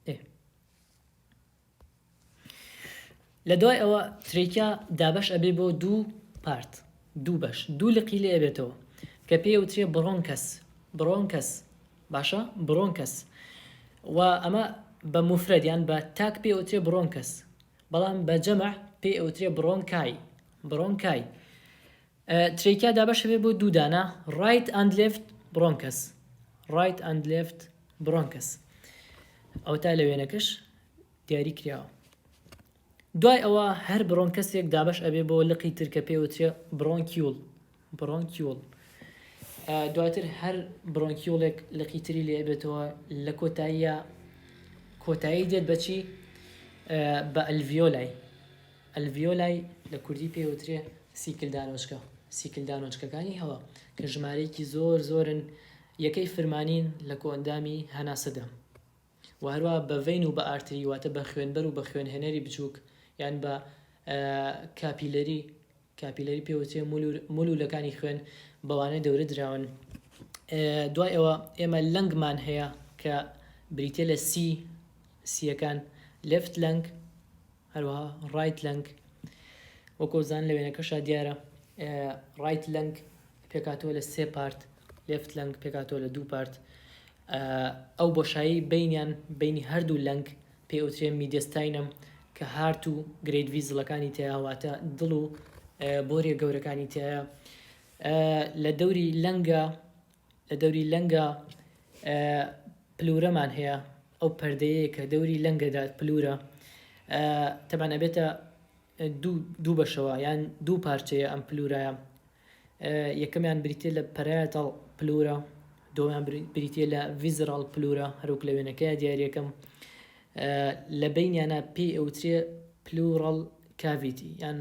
ئێ لە دوای ئەوە trachea دابەش ئەبێ بۆ دوو part دوو بەش دوو لقی لێ ئەبێتەوە کە پێی وترێ bronchus bronchus باشە bronchus و ئەمە بە موفرەد یان بە تاک پێ وترێ bronchus بەڵام بە جەمع پێ ئەوترێ bronchi bronchi trachea دابەش ئەبێ بۆ دوو دانە right and left bronchus right and left bronchus ئەوتا لە وێنەکەش دیاری کراوە دوای ئەوە هەر bronchus ێک دابەش ئەبێ بۆ لقی تر کە پێوترێ bronchiole bronchiole دواتر هەر bronchiole ێک لقی تری لێ بێتەوە لە کۆتاییە کۆتایی دێت بەچی بە alveoli Alveoli لە کوردی پێی وترێ سیکلدانۆچکە، سیکلدانۆچکەکانی هەوا، کە ژمارەیەکی زۆر زۆرن یەکەی فرمانین لە کۆئەندامی هەناسەدا و هەروەها بە vein و بە artery واتە بە خوێنبەر و بە خوێنهێنەری بچووک یان بە capillary capillary پێ وترێ مولولەکانی خوێن بەوانە دەورە دراون. دوای ئەوە ئێمە lung مان هەیە کە بریتیە لە سی سیەکان left lung هەروەها right lung وەکو زان لە وێنەکەشا دیارە right lung پێکاتەوە لە سێ part left lung پێکاتەوە لە دوو part ئەو بۆشایی بینیان بینی هەردوو lung پێ ئەوترێ mediastinum کە heart و great vessel ەکانی تیا واتە دڵ و بۆریە گەورەکانی تایە لە دەوری lung ە لە دەوری lung ە pleura مان هەیە ئەو پەردەیەیە کە دەوری lung ەدات pleura تەبعەن ئەبێتە دوو بەشەوە یان دوو پارچەیە ئەم pleura یە یەکەمیان بریتە لە parietal pleura دووەمیان بریتە لە visceral pleura هەروەک لە وێنەکەی دیارەکەم لە بینیانە پێی ئەوترێ pleural cavity یان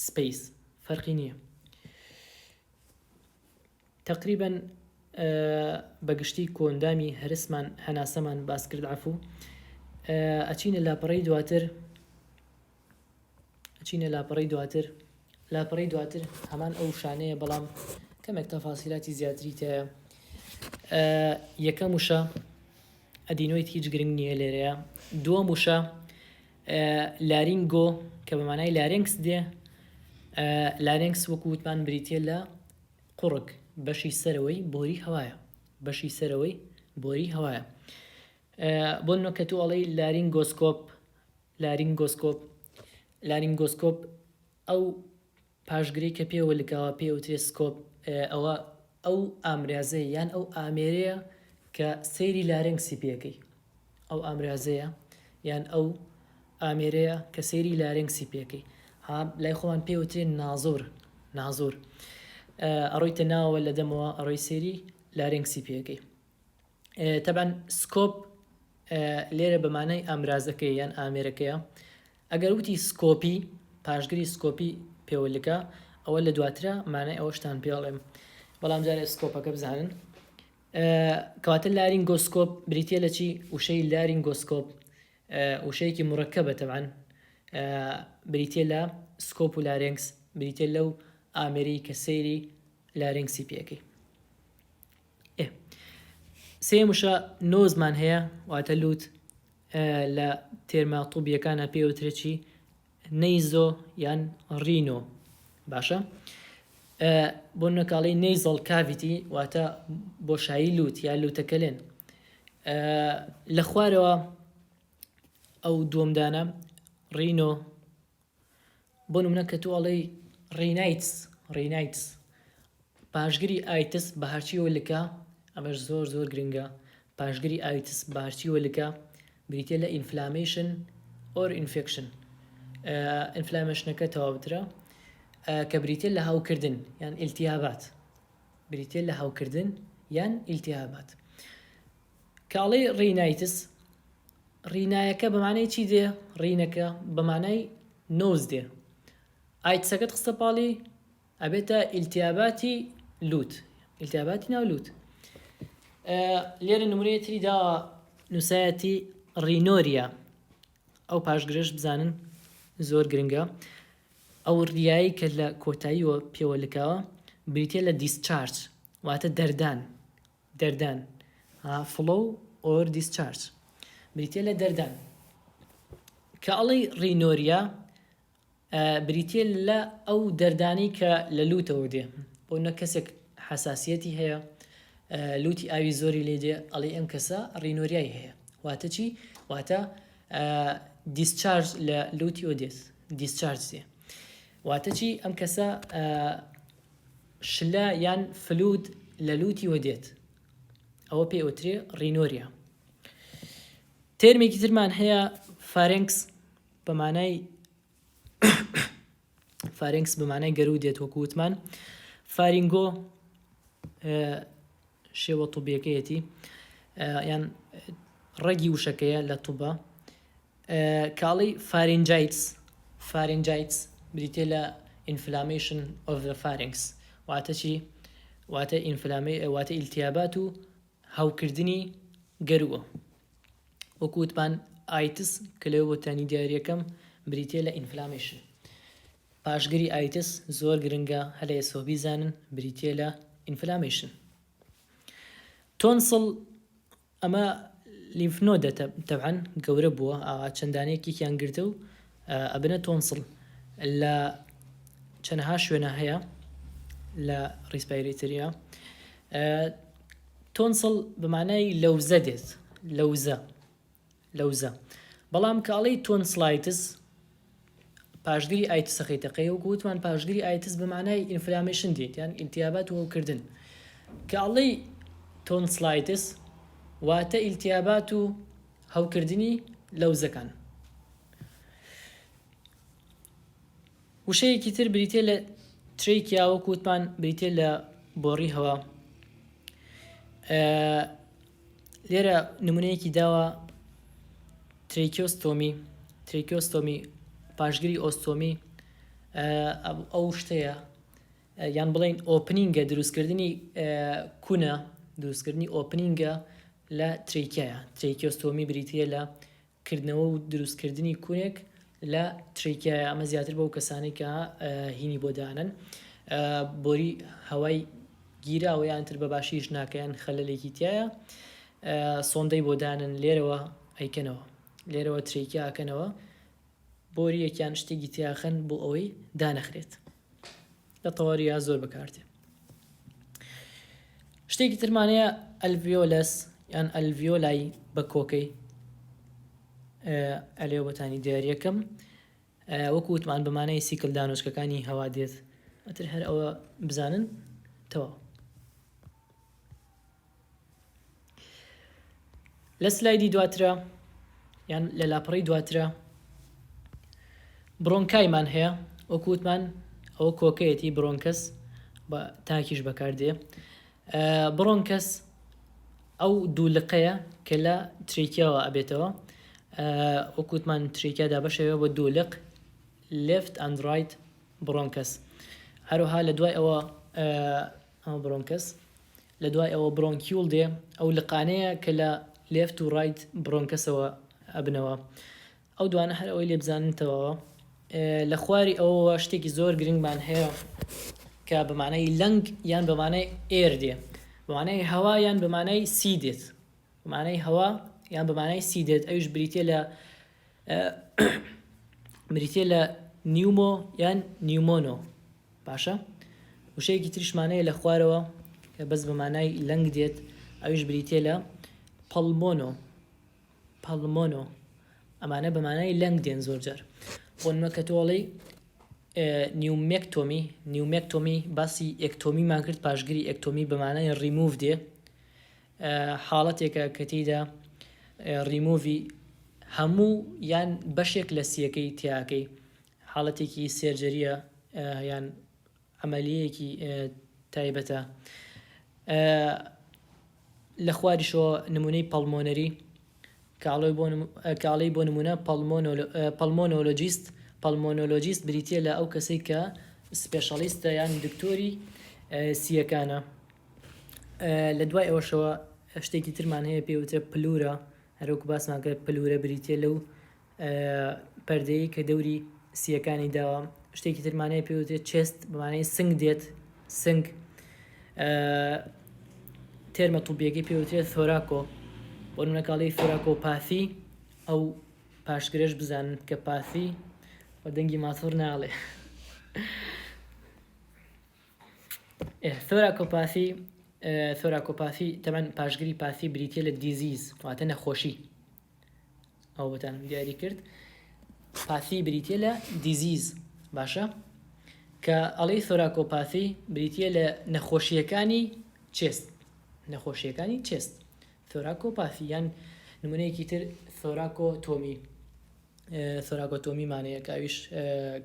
space فەرقی نییە. تەقریبەن بە گشتی کۆئەندامی هەرسمان هەناسەمان باس کرد عەفوو ئەچینە لاپەڕەی دواتر ئەچینە لاپەڕەی دواتر لاپەڕەی دواتر هەمان ئەو شانەیە بەڵام کەمێک تەفاسیلاتی زیاتری تایە یەکەم وشە adenoid هیچ گرنگ نییە لێرەیە دووەم وشە laryngo کە بە مانای larynx دێ larynx وەکو وتمان بریتە لە قوڕگ بەشی سەرەوەی بۆری هەوایە بەشی سەرەوەی بۆری هەوایە بۆ نمونە کە تۆ ئەڵێی laryngoscope laryngoscope laryngoscope ئەو پاشگرەی کە پێوە لکاوە پێ وترێ scope ئەوە ئەو ئامرازەیە یان ئەو ئامێرەیە کە سەیری larynx ی پێەکەی ئەو ئامرازەیە یان ئەو ئامێرەیە کە سەیری larynx ی پێکەی ها لای خۆمان پێ وترێ نازۆر نازۆر ئەڕۆیتە ناوە لە دەمەوە ئەڕۆی سەیری larynx ی پێەکەی تەبعەن scope لێرە بە مانای ئامرازەکەی یان ئامێرەکەیە ئەگەر وتی scopy پاشگری scopy پێوەلکە ئەوە لە دواترە مانای ئەوەشتان پێڵێم بەڵام جارێ scope ەکە بزانن کەواتە laryngoscope بریتە لە چی وشەی laryngoscope وشەیەکی مورەکەبە تەبعەن بریتیە لە scope و larynx بریتیە لەو ئامێرەی کە سەیری larynx ی پێەکەی سێ وشە nose مان هەیە واتە لوت لە term ە طوبیەکانە پێوترێ چی naso یان rhino باشە بۆ نەکاڵی nasal cavity واتە بۆشایی لوت یا لوتەکەلێن لە خوارەوە ئەو دووەمدانە rhino بۆ نمونە کە تۆ ئەڵێی rhinitis rhinitis پاشگری itis بە هەرچیەوە لکە ئەمەش زۆر زۆر گرنگە پاشگری itis بە هەرچیەوە لکە بریتە لە inflammation or infection inflammation ەکە تەواوترە کە بریتە لە هاوکردن یان ئیلتیابات بریتە لە هاوکردن یان ئیلتیابات کاڵی rhinitis rhina یەکە بە مانای چی دێ rhina کە بە مانای nose دێ. itis ەکەت خستە پاڵی ئەبێتە ئیلتیاباتی لوت ئیلتیاباتی ناو لوت. لێرە نمونەیە تری داوە نووسایەتی rhinorrhea ئەو پاشگرەش بزانن زۆر گرنگە ئەو ریایی کە لە کۆتاییەوە پێوە لکاوە بریتە لە discharge واتە دەردان دەردان flow or discharge بریتە لە دەردان کە ئەڵێی rhinorrhea بریتیە لە ئەو دەردانەی کە لە لوتەوە دێ بۆ نە کەسێک حساسیەتی هەیە لوتی ئاوی زۆری لێ دێ ئەڵێ ئەم کەسە rhinorrhea ی هەیە واتە چی واتە discharge لە لوتی ئەو دێت discharge دێ واتە چی ئەم کەسە شلە یان fluid لە لوتیوە دێت ئەوە پێ ئەوترێ rhinorrhea term ێکی ترمان هەیە pharynx بە مانای pharynx بە مانای گەروو دێت وەکو وتمان pharyngo شێوە طوبیەکەیەتی یان ڕەگی وشەکەیە لە طوبە کاڵی pharyngitis pharyngitis بریتە لە inflammation of the pharynx واتە چی واتە inflamma واتە ئیلتیابات و هەوکردنی گەرووە. وەکو وتمان itis کە لەوێ بۆتانی دیاریەکەم بریتیە لە inflammation. پاشگری itis زۆر گرنگە هەر لە ئێستەوە بیزانن بریتیە لە inflammation. tonsil ئەمە lymph node ە تەبعەن گەورە بووە ئاوا چەندانەیەکێکیان گرتە و ئەبنە tonsil لە چەنەها شوێنە هەیە لە respiratory ە tonsil بە مانای لەوزە دێت لەوزە لەوزە بەڵام کە ئەڵێی tonsillitis پاشگری itis ەخەیتە قەی وەکو وتمان پاشگری itis بە مانای inflammation دێت یان ئیلتیابات و هەوکردن کە ئەڵێی tonsillitis واتە ئیلتیابات و هەوکردنی لەوزەکان. وشەیەکی تر بریتیە لە trachea وەکو وتمان بریتیە لە بۆڕی هەوا. لێرە نمونەیەکی داوە tracheostomy tracheostomy پاشگری ostomy ئەو شتەیە یان بڵێین opening ە دروستکردنی کونە دروستکردنی opening ە لە trachea یە tracheostomy بریتیە لە کردنەوە و دروستکردنی کونێک لە trachea یە ئەمە زیاتر بەو کەسانەی کە هینی بۆ دانن بۆری هەوای گیراوە یان تر بە باشیش ناکەیان خەلەلێکی تایە سۆندەی بۆ دانن لێرەوە ئەیکەنەوە لێرەوە trachea ئەکەنەوە بۆریەکیان شتێکی تیاخەن بۆ ئەوەی دانەخرێت لە تەواریا زۆر بەکاردێ شتێکی ترمانەیە alveolus یان alveoli بە کۆکەی ئەلێ بۆتانی دیارەکەم وەکو وتمان بەمانای سیکل دانۆچکەکانی هەوا دێت ئەتر هەر ئەوە بزانن تەواو لە سلایدی دواترا یان لە لاپەڕەی دواترا bronchi مان هەیە وەکو وتمان ئەوە کۆکەیەتی bronchus بە تاکیش بەکاردێ bronchus ئەو دوو لقەیە کە لە trachea وە ئەبێتەوە وەکوتمان trachea دابەشەوە بۆ دوو لق left and right bronchus هەروها لە دوای ئەوە ئەمە bronchus لە دوای ئەوە bronchiole دێ ئەو لقانەیە کە لە left و right bronchus ەوە ئەبنەوە ئەو دوانە هەر ئەوەی لێ بزانن تەواوە لە خواری ئەوەوە شتێکی زۆر گرنگمان هەیە کە بە مانای lung یان بە مانای air دێ بە مانای هەوا یان بە مانای سی دێت بە مانای هەوا یان بە مانای سی دێت ئەویش بریتە لە بریتە لە pneumo یان pneumono باشە وشەیەکی تریشمان هەیە لە خوارەوە کە بەس بە مانای lung دێت ئەویش بریتیە لە pulmono pulmono ئەمانە بە مانای lung دێن زۆر جار بۆ نمونە کە تۆ ئەڵێی pneumectomy pneumectomy باسی ectomy مان کرد پاشگری ئێکتۆمی بە مانای ڕیموڤ دێ حاڵەتێکە کە تێیدا ڕیموڤی هەموو یان بەشێک لە سیەکەی تیاکەی حاڵەتێکی surgery یە یان عەمەلیەیەکی تایبەتە. لە خواریشەوە نمونەی pulmonary کە ئەڵێی بۆ نمونە pulmonologist. Pulmonologist بریتییە لە ئەو کەسەی کە specialist ە یان دکتۆری سییەکانە. لە دوای ئەوەشەوە شتێکی ترمان هەیە پێی وترێ pleura، هەروەکو باسمان کرد pleura بریتییە لەو پەردەیەی کە دەوری سییەکانی داوە. شتێکی ترمان هەیە پێی وترێ chest، بە مانای سنگ دێت، سنگ. term ە طبیەکەی پێی وترێ thoraco، بۆ نمونە کاڵی thoracopathy ئەو پاشگرەش بزانن کە pathy و دەنگی ماتۆڕ ناڵێ. Thoracopathy thoracopathy تەبعەن پاشگری pathy بریتیە لە disease واتە نەخۆشی ئەو بەتانم دیاری کرد pathy بریتیە لە disease باشە کە ئەڵی thoracopathy بریتیە لە نەخۆشیەکانی chest نەخۆشیەکانی chest thoracopathy یان نمونەیەکی تر thoracotomy thoracotomy مانەیە کە ئەویش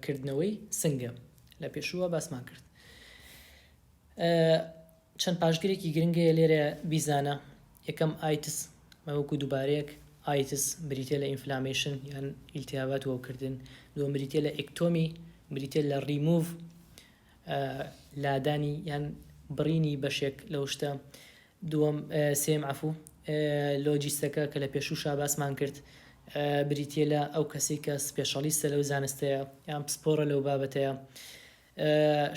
کردنەوەی سنگە لە پێشووە باسمان کرد. چەند پاشگرێکی گرنگ هەیە لێرە بیزانە. یەکەم itis وەکو دووبارەیەک itis بریتە لە inflammation یان ئیلتیابات وەوکردن. دووەم بریتە لە ectomy بریتە لە ڕیموڤ لادانی یان بڕینی بەشێک لەو شتە. دووەم سێیەم عەفو logist ەکە کە لە پێشووشا باسمان کرد بریتییە لە ئەو کەسەی کە specialist ە لەو زانستەیە یان پسپۆڕە لەو بابەتەیە.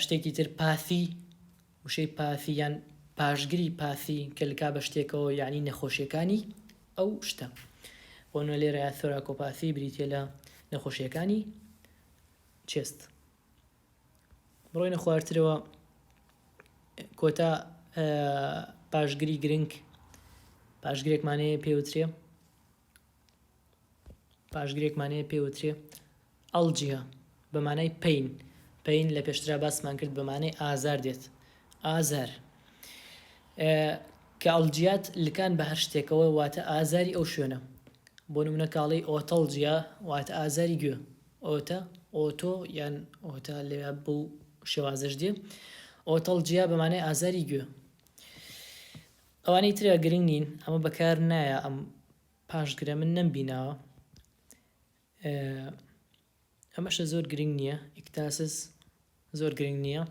شتێکی تر pathy وشەی pathy یان پاشگری pathy کە لکا بە شتێکەوە یعنی نەخۆشیەکانی ئەو شتە. بۆ نمونە لێرە thoracopathy بریتییە لە نەخۆشیەکانی chest. بڕۆینە خوارترەوە کۆتا پاشگری گرنگ پاشگرێکمان هەیە پێوترێ پاشگرێکمان هەیە پێوترێ algia بە مانای pain pain لە پێشترا باسمان کرد بە مانای ئازار دێت ئازار کە algia ت لکان بە هەر شتێکەوە واتە ئازاری ئەو شوێنە بۆ نمونە کاڵی otalgia واتە ئازاری گوێ ota oto یان ota لەوێ بەو شێوازەش دێ. Otalgia بە مانای ئازاری گوێ. ئەوانەی ترە گرنگ نین، ئەمە بەکار نایە ئەم پاشگرە من نەمبیناوە. ئەمەشە زۆر گرنگ نییە، ectasis زۆر گرنگ نییە.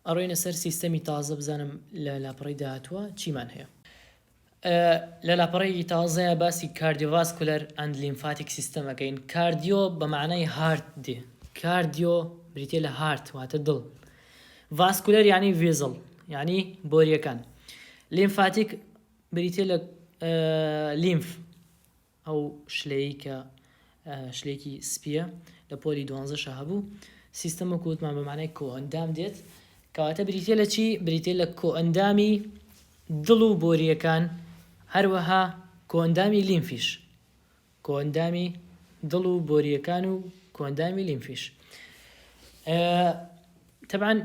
ئەڕۆینە سەر سیستەمی تازە بزانم لە لاپەڕەی داهاتووە چیمان هەیە. لە لاپەڕەیەکی تازەیە باسی cardiovascular and lymphatic system ئەکەین. Cardio بە مەعنای heart دێ. Cardio بریتیە لە heart واتە دڵ. Vascular یعنی vessel یعنی بۆریەکان. Lymphatic بریتیە لە lymph ئەو شلەیەی کە شلەیەکی سپییە لە پۆلی دوانزەشا هەبوو. سیستەم وەکو وتمان بە مانای کۆئەندام دێت. کەواتە بریتییە لە چی؟ بریتییە لە کۆئەندامی دڵ و بۆرییەکان، هەروەها کۆئەندامی لیمفیش. کۆئەندامی دڵ و بۆرییەکان و کۆئەندامی لیمفیش. تەبعەن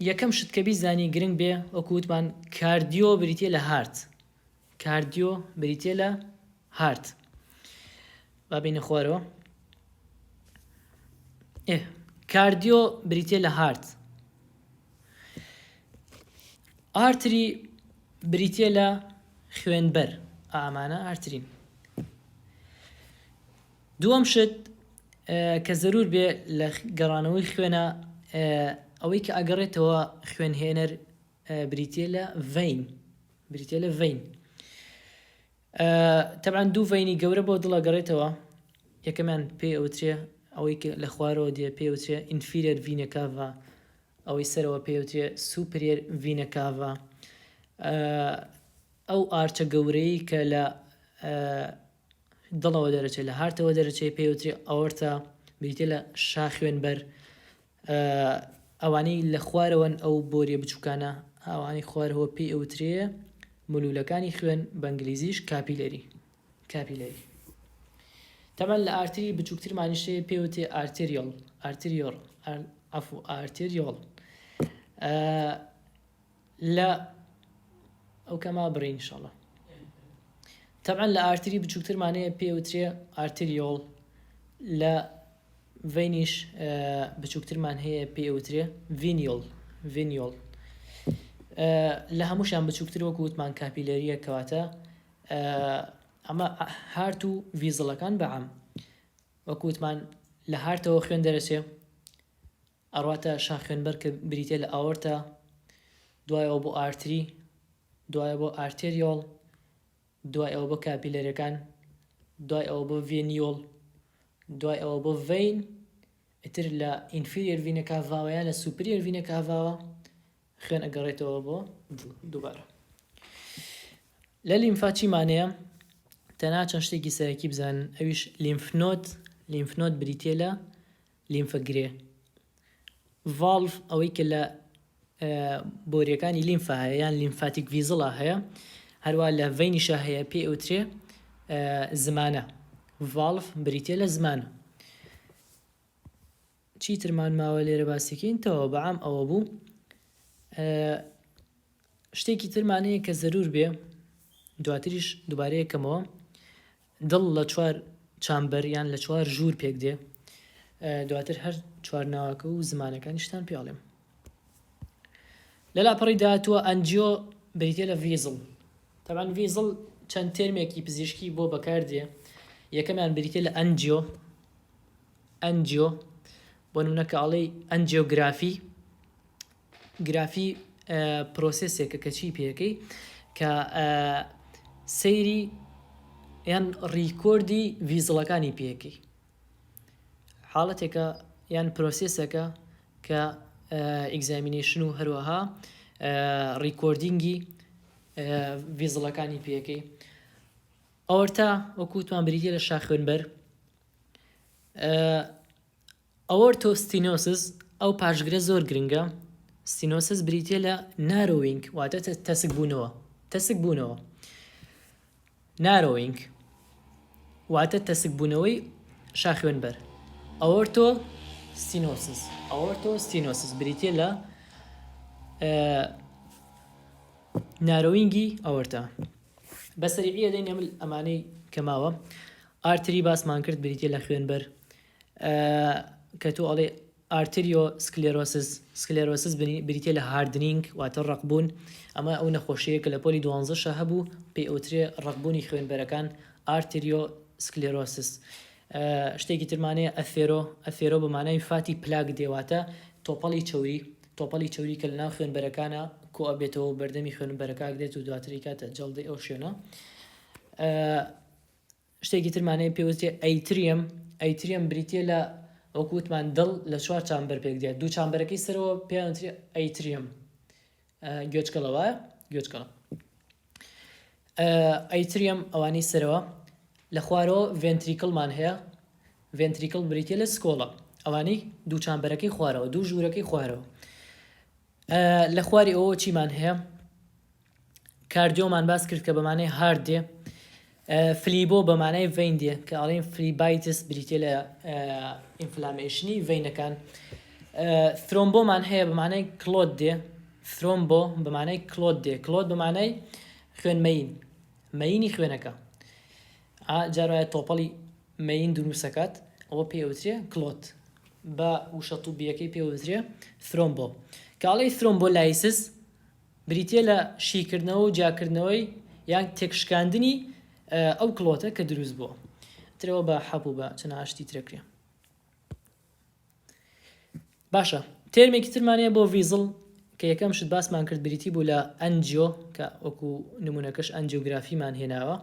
یەکەم شت کە بیزانی گرنگ بێ وەکو وتمان cardio بریتییە لە heart. Cardio بریتییە لە heart. با بینە خوارەوە. ئێ cardio بریتییە لە heart. Artery بریتییە لە خوێنبەر. ئامانە artery ن. دووەم شت کە زەرور بێ لە گەڕانەوەی خوێنە ئەوەی کە ئەگەڕێتەوە خوێنهێنەر بریتییە لە vein. بریتیە لە vein. تەبعەن دوو vein ی گەورە بۆ دڵ ئەگەڕێتەوە یەکەمیان پێی ئەوترێ ئەوەی کە لە خوارەوە دێ پێی ئەوترێ inferior vena cava ئەوەی سەرەوە پێی ئەوترێ superior vena cava ئەو arch ە گەورەی کە لە دڵەوە دەرەچێت لە heart ەوە دەرەچێت پێی وترێ aorta بریتە لە شاخوێنبەر ئەوانەی لە خوارەوەن ئەو بۆریە بچوکانە ئەوانەی خوارەوە پێی ئەوترێ مولولەکانی خوێن بە ئینگلیزیش capillary capillary تەبعەن لە artery بچووکترمانیش هەیە پێی وتێ arteriole arteriole عەفو arteriole لە ئەو کەما بڕین ئینشاڵڵا تەبعەن لە artery بچووکترمان هەیە پێی وترێ arteriole لە vein یش بچووکترمان هەیە پێی ئەوترێ venule venule لە هەمووشیان بچووکتر وەکو وتمان capillary یە کەواتە ئەمە heart و vessel ەکان بەعام وەکو وتمان. لە heart ەوە خوێن دەرەچێ ئەڕواتە شاخوێنبەر کە بریتیە لە ئاۆرتا، دوایەوە بۆ artery، دوایە بۆ arteriole، دوای ئەوە بۆ capillary ەکان، دوای ئەوە بۆ venule، دوای ئەوە بۆ vein، ئیتر لە inferior vena cava وە یان لە superior vena cava وە خوێن ئەگەڕێتەوە بۆ دڵ دووبارە. لە لیمفا چیمان هەیە؟ تەنها چەند شتێکی سەرەکی بزانن ئەویش lymph node، lymph node بریتیە لە لیمفە گرێ. valve ئەوەی کە لە بۆریەکانی لیمفا هەیە یان lymphatic vessel ا هەیە هەروە لە vein یشا هەیە پێ ئەوترێ زمانە valve بریتە لە زمانە چیترمان ماوە لێرە باسیکەین تەوە بەعام ئەوە بوو شتێکی ترمان هەیە کە زەرور بێ دواتریش دووبارەیەکەمەوە دڵ لە چوار chamber یان لە چوار ژوور پێک دێ دواتر هەر چوار ناوەکە و زمانەکانیشتان پێ ئەڵێم لە لاپەڕی داهاتووە angio بریتە لە vessel تەبعەن vessel چەند term ێکی پزیشکی بۆ بەکاردێ یەکەمیان بریتە لە angio angio بۆ نمونە کە ئەڵێی angiography graphy process ێکە کە چی پێەکەی کە سەیری یان record ی vessel ەکانی پێەکەی حاڵەتێکە یان process ەکە کە examination و هەروەها recording ی vessel ەکانی پێەکەی ئەوەرتا وەکوتمان بریتە لە شاخوێنبەر Aortostenosis، ئەو پاشگرە زۆر گرنگە، stenosis بریتیە لە narrowing واتە تەسکبوونەوە، تەسکبوونەوە، narrowing واتە تەسکبوونەوەی شاخوێنبەر. Aortostenosis، Aortostenosis بریتیە لە narrowing ی ئەوەرتا. بە سەریعیە دەین ئەمل ئەمانەی کە ماوە. artery باسمان کرد بریتیە لە خوێنبەر. کە تۆ ئەڵێ arteriosclerosis sclerosis بریتیە لە hardening واتە ڕەقبوون ئەمە ئەو نەخۆشیەیە کە لە پۆلی دوانزەشا هەبوو پێی ئەوترێ ڕەقبوونی خوێنبەرەکان arteriosclerosis شتێکی ترمانەیە athero athero بە مانای fatty plaque دێ واتە تۆپەڵی چەوری تۆپەڵی چەوری کە لەناو خوێنبەرەکانە کۆ ئەبێتەوە بەردەمی خوێنبەرەکە دێت و دواتری کاتە جەڵدەی ئەو شوێنە شتێکی ترمان هەیە پێوترێ atrium، atrium بریتیە لە وەکو وتمان دڵ لە چوار chamber پێک دێت دوو chamber ەکەی سەرەوە پێیان وترێ atrium گوێچکەڵە وایە گوێچکەڵە atrium ئەوانەی سەرەوە لە خوارەوە ventricle مان هەیە ventricle بریتە لە سکۆڵە ئەوانەی دوو chamber ەکەی خوارەوە دوو ژوورەکەی خوارەوە لە خواری ئەوە چیمان هەیە cardio مان باس کرد کە بە مانای heart دێ phlebo بە مانای vein دێ کە ئەڵێن phlebitis بریتە لە inflammation ی vein ەکان thrombo مان هەیە بە مانای clot دێ thrombo بە مانای clot دێ clot بە مانای خوێن مەین مەینی خوێنەکە جارایە تۆپەڵی مەین دروستەکات ئەوە پێوترێ clot بە وشە طبیەکەی پێوترێ thrombo کاڵی thrombolysis بریتییە لە شیکردنەوە و جیاکردنەوەی یان تێکشکاندنی ئەو clot ە کە دروست بووە. ترەوە بە حەپ و بە چەناها شتی ترەکرێ. باشە term ێکی ترمان هەیە بۆ vessel کە یەکەم شت باسمان کرد بریتی بوو لە angio کە وەکو نمونەکەش angiography مان هێناوە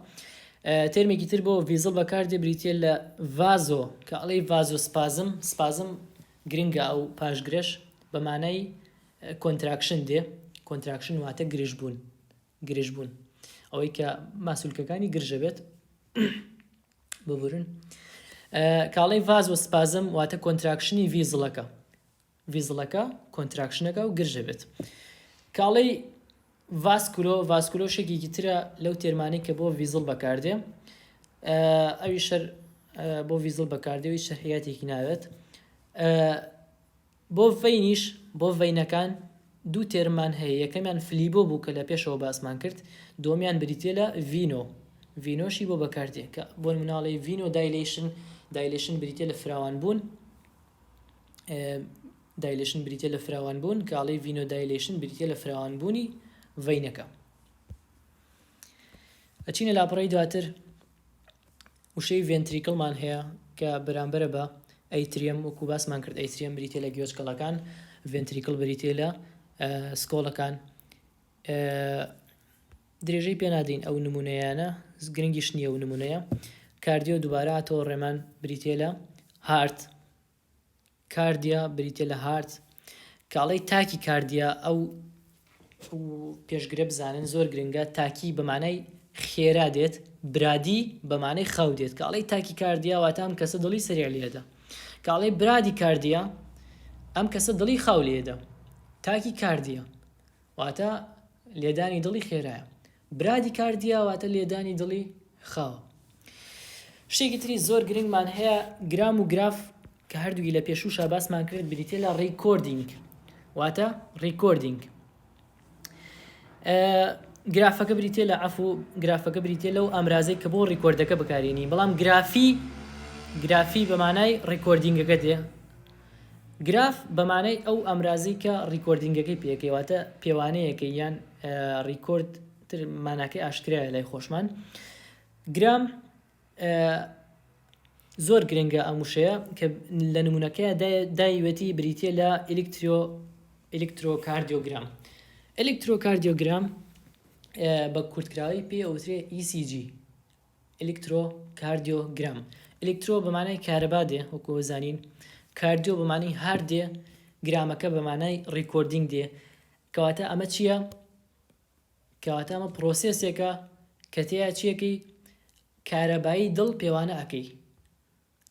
term ێکی تر بۆ vessel بەکاردێ بریتە لە vaso کە ئەڵێی vasospasm spasm گرنگە ئەو پاشگرەش بە مانای contraction دێ، contraction واتە گرژبوون، گرژبوون ئەوەی کە ماسولکەکانی گرژە بێت ببورن کاڵی vasospasm واتە contraction ی vessel ەکە vessel ەکە contraction ەکە و گرژە بێت کاڵی vasculo vasculo شێکێکی ترە لەو term انەی کە بۆ vessel بەکاردێ ئەوی شەر بۆ vessel بەکاردێ شەرحیاتێکی ناوێت بۆ vein یش، بۆ vein ەکان دوو term مان هەیە، یەکەمیان phlebo بوو کە لە پێشەوە باسمان کرد، دووەمیان بریتییە لە veno، veno شی بۆ بەکاردێ کە بۆ نموونە ئەڵێی venodilation، dilation بریتییە لە فراوانبوون، dilation بریتییە لە فراوانبوون، کە ئەڵێی venodilation بریتییە لە فراوانبوونی vein ەکە. ئەچینە لاپەڕەی دواتر وشەی ventricle مان هەیە کە بەرامبەرە بە. atrium وەکو باسمان کرد atrium بریتیە لە گوێچکەڵەکان، ventricle بریتیە لە سکۆڵەکان. درێژەی پێ نادەین ئەو نمونەیانە گرنگیش نییە و نمونەیە. cardio دووبارە هاتەوە ڕێمان بریتیە لە heart. cardia بریتیە لە heart. کاڵەی tachycardia ئەو پێشگرە بزانن زۆر گرنگە tachy بە مانای خێرا دێت brady بە مانای خاو دێت کاڵی tachycardia واتە ئەم کەسە دڵی سەریع لێدە کاڵی bradycardia ئەم کەسە دڵی خاو لێدە tachycardia واتە لێدانی دڵی خێرایە bradycardia واتە لێدانی دڵی خاوە. شتێکی تری زۆر گرنگمان هەیە گرام و گراف کە هەردووکی لە پێشووشا باسمان کرد بریتە لە recording واتە recording گرافەکە بریتە لە عفو گرافەکە بریتە لەو ئامرازەی کە بۆ record ەکە بەکارێنی بەڵام گرافی گرافی بەمانای recording ەکە دێ گراف بەمانای ئەو ئامرازەی کە recording ەکەی پێکەی واتە پێوانەیەکەی یان record تر ماناکەی ئاشکرایە لای خۆشمان گرام زۆر گرنگە ئەم وشەیە کە لە نمونەکەی دایوەتی بریتە لە electro electrocardiogram electrocardiogram بە کورتکراوی پێ ئەوترێ ECG electrocardiogram electro بە مانای کارەبا دێ وەکو زانین cardio بە مانای heart دێ گرامەکە بە مانای recording دێ کەواتە ئەمە چییە؟ کەواتە ئەمە process ێکە کە تێیا چیەکەی کارەبایی دڵ پێوانە ئەکەی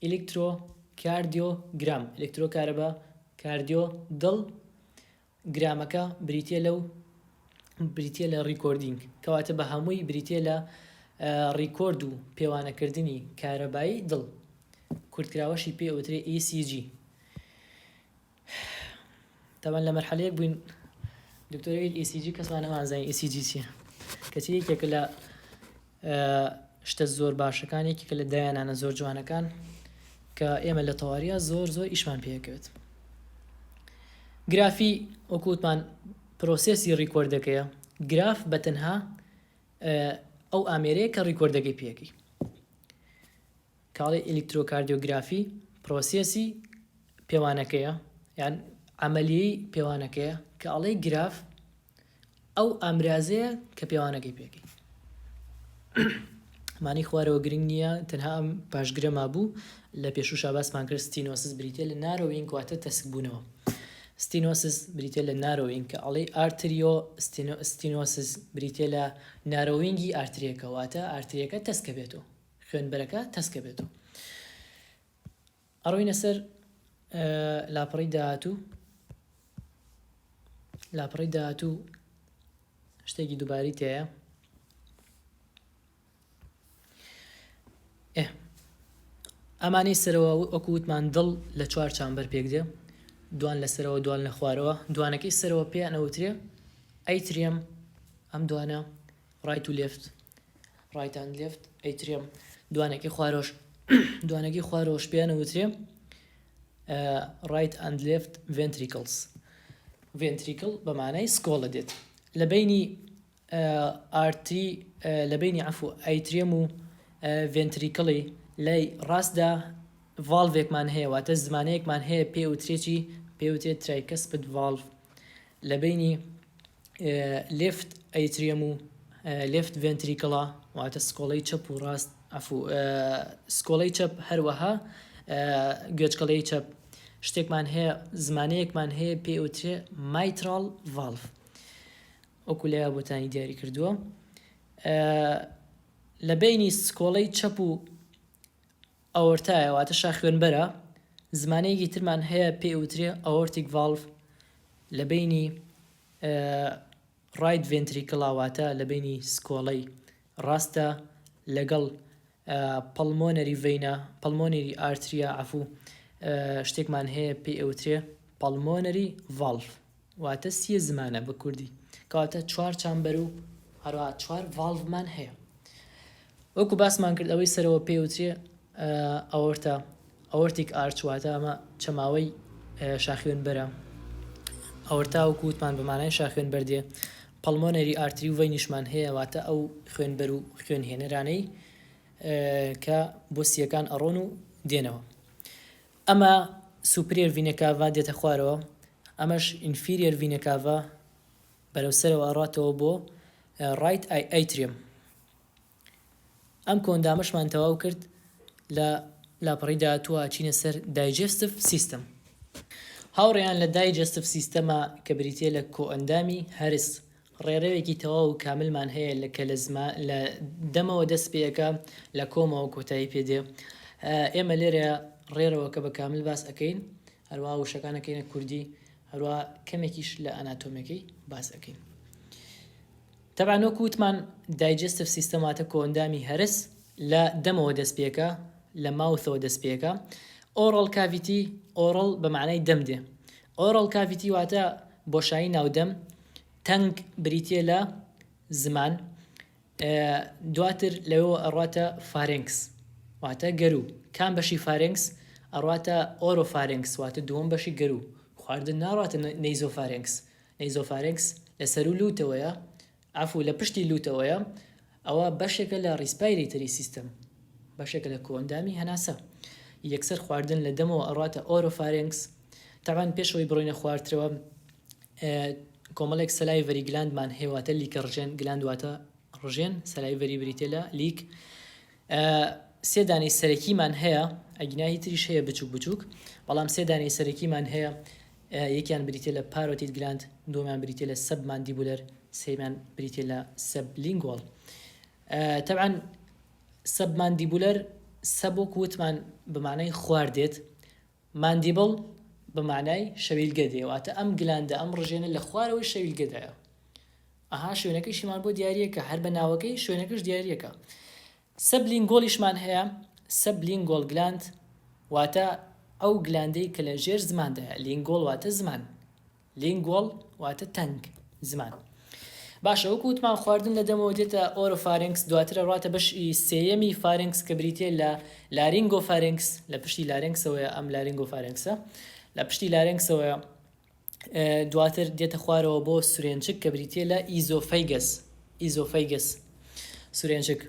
electrocardiogram electro کارەبا cardio دڵ گرامەکە بریتە لەو بریتە لە recording کەواتە بە هەمووی بریتە لە record و پێوانەکردنی کارەبایی دڵ کورتکراوەشی پێ ئەوترێ ECG تەبعەن لە مەرحەلەیەک بووین دکتۆر ECG کەسمان نەمانزانی ECG چییە کەچی یەکێکە لە شتە زۆر باشەکان یەکێکە لە دایانانە زۆر جوانەکان کە ئێمە لە تەواریا زۆر زۆر ئیشمان پێکەوێت گرافی وەکوتمان process ی record ەکەیە گراف بە تەنها ئەو ئامێرەیە کە record ەکەی پێەکەی کاڵی ئەلیکترۆکاردیۆگرافی process ی پێوانەکەیە یان عەمەلیەی پێوانەکەیە کە ئەڵێی گراف ئەو ئامرازەیە کە پێوانەکەی پێکەی مانی خوارەوە گرنگ نییە تەنها ئەم پاشگرە مابوو لە پێشوو شاباسمان کرد stenosis بریتە لە narrowing واتە تەسکبوونەوە stenosis بریتە لە narrowing کە ئەڵێی arterio stenosis بریتە لە narrowing ی artery ەکە واتە artery ەکە تەسکە بێتەوە خوێنبەرەکە تەسکە بێتەوە. ئەڕۆینە سەر لاپەڕەی داهاتوو لاپەڕەی داهاتوو شتێکی دووبارەی تایە ئەمانەی سەرەوە وەکو وتمان دڵ لە چوار chamber پێک دێ دوان لە سەرەوە دوان لە خوارەوە دوانەکەی سەرەوە پێیان ئەوترێ atrium ئەم دوانە right و left right and left atrium دوانەکەی خوارۆش دوانەکەی خوارۆش پێیان وترێ right and left ventricles ventricle بە مانای سکۆڵە دێت لە بینی artery لە بینی عفو atrium و ventricle ی لای ڕاستدا valve ێکمان هەیە واتە زمانەیەکمان هەیە پێ وترێکی پێوترێت tricuspid valve لە بینی left atrium و left ventricle ە واتە سکۆڵەی چەپ و ڕاست عفو سکۆڵەی چەپ هەروەها گوێچکەڵەی چەپ شتێکمان هەیە زمانەیەکمان هەیە پێ ئەوترێ mitral valve وەکو لەیا بۆتانی دیاری کردووە لە بینی سکۆڵەی چەپ و aorta یە واتە شاخوێنبەرە زمانەیەکی ترمان هەیە پێ ئەوترێ aortic valve لە بەینی right ventricle ا واتە لە بەینی سکۆڵەی ڕاستە لەگەڵ pulmonary vein ا pulmonary artery ا عەفو شتێکمان هەیە پێی ئەوترێ pulmonary valve واتە سیە زمانە بە کوردی کەواتە چوار chamber و هەروەها چوار valve مان هەیە وەکو باسمان کرد ئەوەی سەرەوە پێی وترێ aorta aortic arch واتە ئەمە چەماوەی شاخوێن بەرە aorta وەکو وتمان بە مانای شاخوێن بەردێ pulmonary artery و vein یشمان هەیە واتە ئەو خوێنبەر و خوێنهێنەرانەی کە بۆ سیەکان ئەڕۆن و دێنەوە. ئەمە superior vena cava دێتە خوارەوە، ئەمەش inferior vena cava بەرەو سەرەوە ئەڕاتەوە بۆ right atrium. ئەم کۆئەندامەشمان تەواو کرد لە لاپەڕەی داهاتووە ئەچینە سەر digestive system. هاوڕێیان لە digestive system ا کە بریتیە لە کۆئەندامی هەرس ڕێڕەوێکی تەواو و کاملمان هەیە لە کە لە زما لە دەمەوە دەست پێ ئەکا لە کۆمەوە کۆتایی پێ دێ ئێمە لێرە ڕێڕەوەکە بە کامل باس ئەکەین هەروەها وشەکان ئەکەینە کوردی هەروەها کەمێکیش لە ئەناتۆمیەکەی باس ئەکەین. تەبعەن وەکو وتمان digestive system واتە کۆئەندامی هەرس لە دەمەوە دەست پێکا لە mouth ەوە دەست پێکا oral cavity oral بە معنای دەم دێ oral cavity واتە بۆشایی ناودەم tongue بریتە لە زمان دواتر لەوەوە ئەڕاتە pharynx واتە گەروو کام بەشی pharynx ئەڕاتە oropharynx واتە دووەم بەشی گەروو خواردن ناڕاتە nasopharynx nasopharynx لە سەروو لووتەوەیە، عەفو لە پشتی لووتەوەیە، ئەوە بەشێکە لە respiratory system، بەشێکە لە کۆئەندامی هەناسە. یەکسەر خواردن لە دەمەوە ئەڕواتە oropharynx. تەبعەن پێش ئەوەی بڕۆینە خوارترەوە کۆمەڵێک salivary gland مان هەیە واتە لیکە ڕژێن، gland واتە ڕژێن، salivary بریتیە لە لیک. سێ دانەی سەرەکیمان هەیە، ئەگینا هی تریش هەیە بچوک بچوک، بەڵام سێ دانەی سەرەکیمان هەیە، یەکیان بریتیە لە parotid gland، دووەمیان بریتیە لە submandibular، سێیەمیان بریتیە لە sublingual. تەبعەن submandibular sub وەکو وتمان بە معنای خوار دێت، mandible بە معنای شەویلگە دێ، واتە ئەم gland ە ئەم ڕژێنە لە خوارەوەی شەویلگەدایە. ئەها شوێنەکەیشیمان بۆ دیاریەکە هەر بە ناوەکەی شوێنەکەش دیاریەکە. sublingual یشمان هەیە، sublingual gland واتە ئەو gland ەی کە لە ژێر زماندایە، lingual واتە زمان، lingual واتە tongue، زمان. باشە وەکو وتمان خواردن لە دەمەوە دێتە oropharynx دواتر ئەڕواتە بەشی سێیەمی pharynx کە بریتیە لە laryngopharynx لە پشتی larynx ەوەیە ئەم laryngopharynx ە لە پشتی larynx ەوەیە دواتر دێتە خوارەوە بۆ سورێنچک کە بریتیە لە esophagus esophagus سورێنچک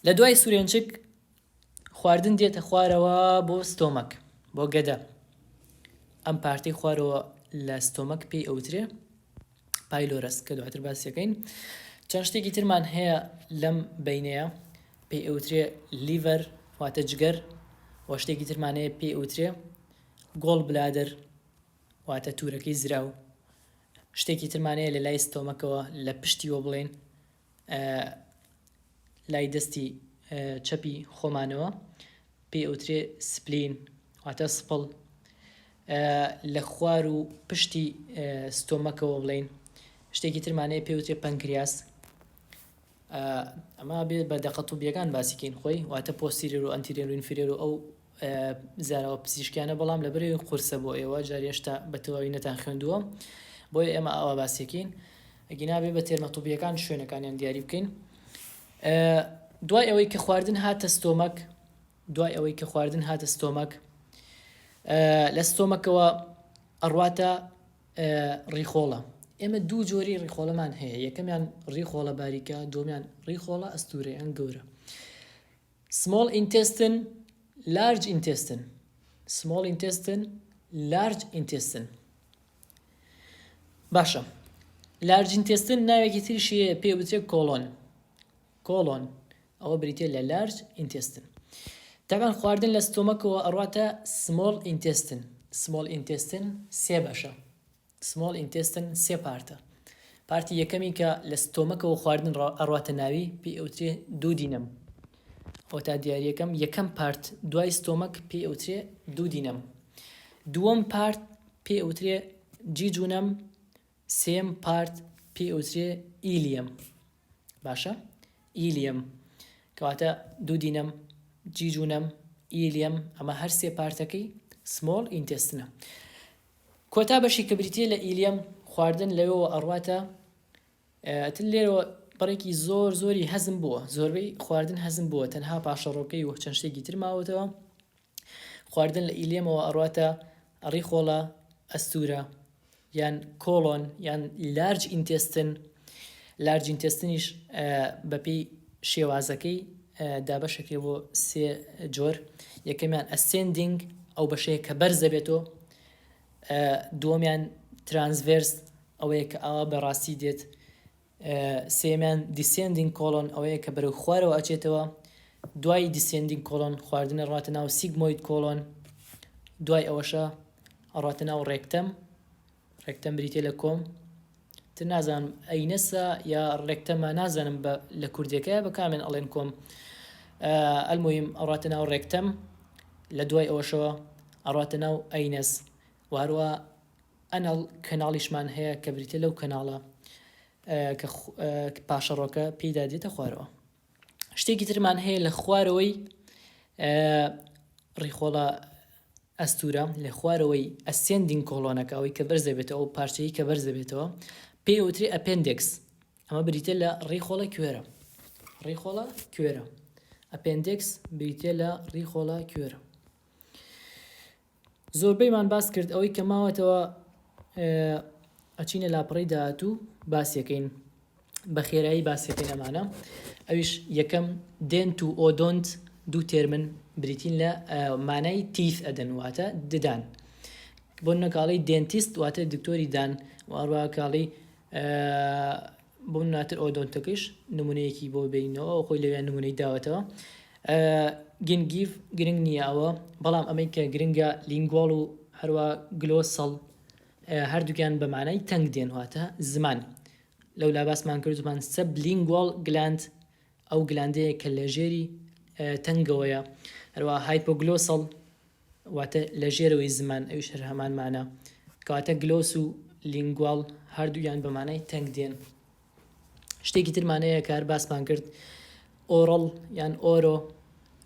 لە دوای سورێنچک خواردن دێتە خوارەوە بۆ stomach بۆ گەدە ئەم part ەی خوارەوە لە stomach پێی ئەوترێ pylorus کە دواتر باسیەکەین چەند شتێکی ترمان هەیە لەم بینەیە پێی ئەوترێ liver واتە جگەر و شتێکی ترمان هەیە پێی ئەوترێ gallbladder واتە تورەکەی زراو شتێکی ترمان هەیە لە لای stomach ەوە لە پشتیوە بڵێن لای دەستی چەپی خۆمانەوە پێی ئەوترێ spleen واتە سپڵ لە خوار و پشتی stomach ەوە بڵین شتێکی ترمانەیە پێوترێ پەنکریاس ئەمە بێ بە دەقە طوبیەکان باسی کەین خۆی واتە posterior و anterior و inferior و ئەو زاراوە پزیشکیانە بەڵام لەبەرەوەی قورسە بۆ ئێوە جار هێشتا بە تەواوی نەتان خوێندووە بۆیە ئێمە ئاوا باسیەکەین ئەگینا بێ بە term ە طوبیەکان شوێنەکانیان دیاری بکەین دوای ئەوەی کە خواردن هاتە stomach دوای ئەوەی کە خواردن هاتە stomach لە stomach ەوە ئەڕواتە ڕیخۆڵە، ئێمە دوو جۆری ڕیخۆڵەمان هەیە، یەکەمیان ڕیخۆڵە باریکە، دووەمیان ڕیخۆڵە ئەستوورە یان گەورە. Small intestine، Large intestine. Small intestine، Large intestine. باشە large intestine ناوێکی تریشی هەیە پێی وترێ colon. Colon ئەوە بریتیە لە large intestine. تەبعەن خواردن لە stomach ەوە ئەڕواتە small intestine. Small intestine سێ بەشە. Small intestine سێ part ە. Part ی یەکەمی کە لە stomach ەوە خواردن ئەڕواتە ناوی پێی ئەوترێ duodenum. ئەوە تا دیاریەکەم یەکەم part دوای stomach پێی ئەوترێ duodenum. دووەم part پێی ئەوترێ jejunum. سێم part پێی ئەوترێ ileum. باشە ileum کەواتە duodenum jejunum ileum ئەمە هەر سێ part ەکەی small intestine ە کۆتا بەشی کە بریتە لە ileum خواردن لەوەوە ئەڕواتە ئەتر لێرەوە بڕێکی زۆر زۆری هەزم بووە زۆربەی خواردن هەزم بووە تەنها پاشەڕۆکەی و چەند شتێکی تر ماوەتەوە خواردن لە ileum ەوە ئەڕواتە ڕیخۆڵە ئەستورە یان colon یان large intestine large intestine یش بەپێی شێوازەکەی. دابەشەکرێ بۆ سێ جۆر یەکەمیان ascending ئەو بەشەیە کە بەرز دەبێتەوە دووەمیان transverse ئەوەیە کە ئاوا بە ڕاستی دێت سێیەمیان descending colon ئەوەیە کە بەرەو خوارەوە ئەچێتەوە دوای descending colon خواردنە ڕاتە ناو sigmoid colon دوای ئەوەشە ئەڕاتە ناو rectum rectum بریتە لە کۆم تر نازانم anus ە یا rectum ە نازانم بە لە کوردیەکەیە بە کامێن ئەڵێن کۆم ئەلموهیم ئەڕاتە ناو rectum لە دوای ئەوەشەوە ئەڕاتە ناو anus و هەروە anal canal یشمان هەیە کە بریتە لەو کەناڵە کە پاشەڕۆکە پێیدا دێتە خوارەوە شتێکی ترمان هەیە لە خوارەوەی ڕیخۆڵە ئەستورە لە خوارەوەی ascending colon ەکە ئەوەی کە بەرز دەبێتەوە ئەو پارچەی کە بەرز دەبێتەوە پێی ئەوترێ appendix ئەمە بریتە لە ڕیخۆڵە کوێرە ڕیخۆڵە کوێرە appendix بریتە لە ڕیخۆڵە کوێرە زۆربەیمان باس کرد ئەوەی کە ماوەتەوە ئەچینە لاپەڕەی داهاتوو باسیەکەین بە خێرایی باسیەکەین ئەمانە ئەویش یەکەم dent و odont دوو term ن بریتین لە مانای teeth ئەدەن واتە ددان بۆ نەکاڵی dentist واتە دکتۆری دان و ئەڕوا کاڵی بۆ ناتر odont ەکەیش نمونەیەکی بۆ بینەوە خۆی لەوێ نمونەی داوەتەوە gingiva گرنگ نییە ئەوە بەڵام ئەمەی کە گرنگە lingual و هەروە glossal هەردووکیان بە مانای تەنگ دێن واتە زمان لەولا باسمان کردمان sublingual gland ئەو gland ەیە کە لە ژێری تەنگەوەیە هەروە hypoglossal واتە لە ژێرەوەی زمان ئەویش هەر هەمان مانا کەواتە gloss و lingual هەردوویان بە مانای تەنگ دێن شتێکی ترمان هەیە کە هەر باسمان کرد oral یان oro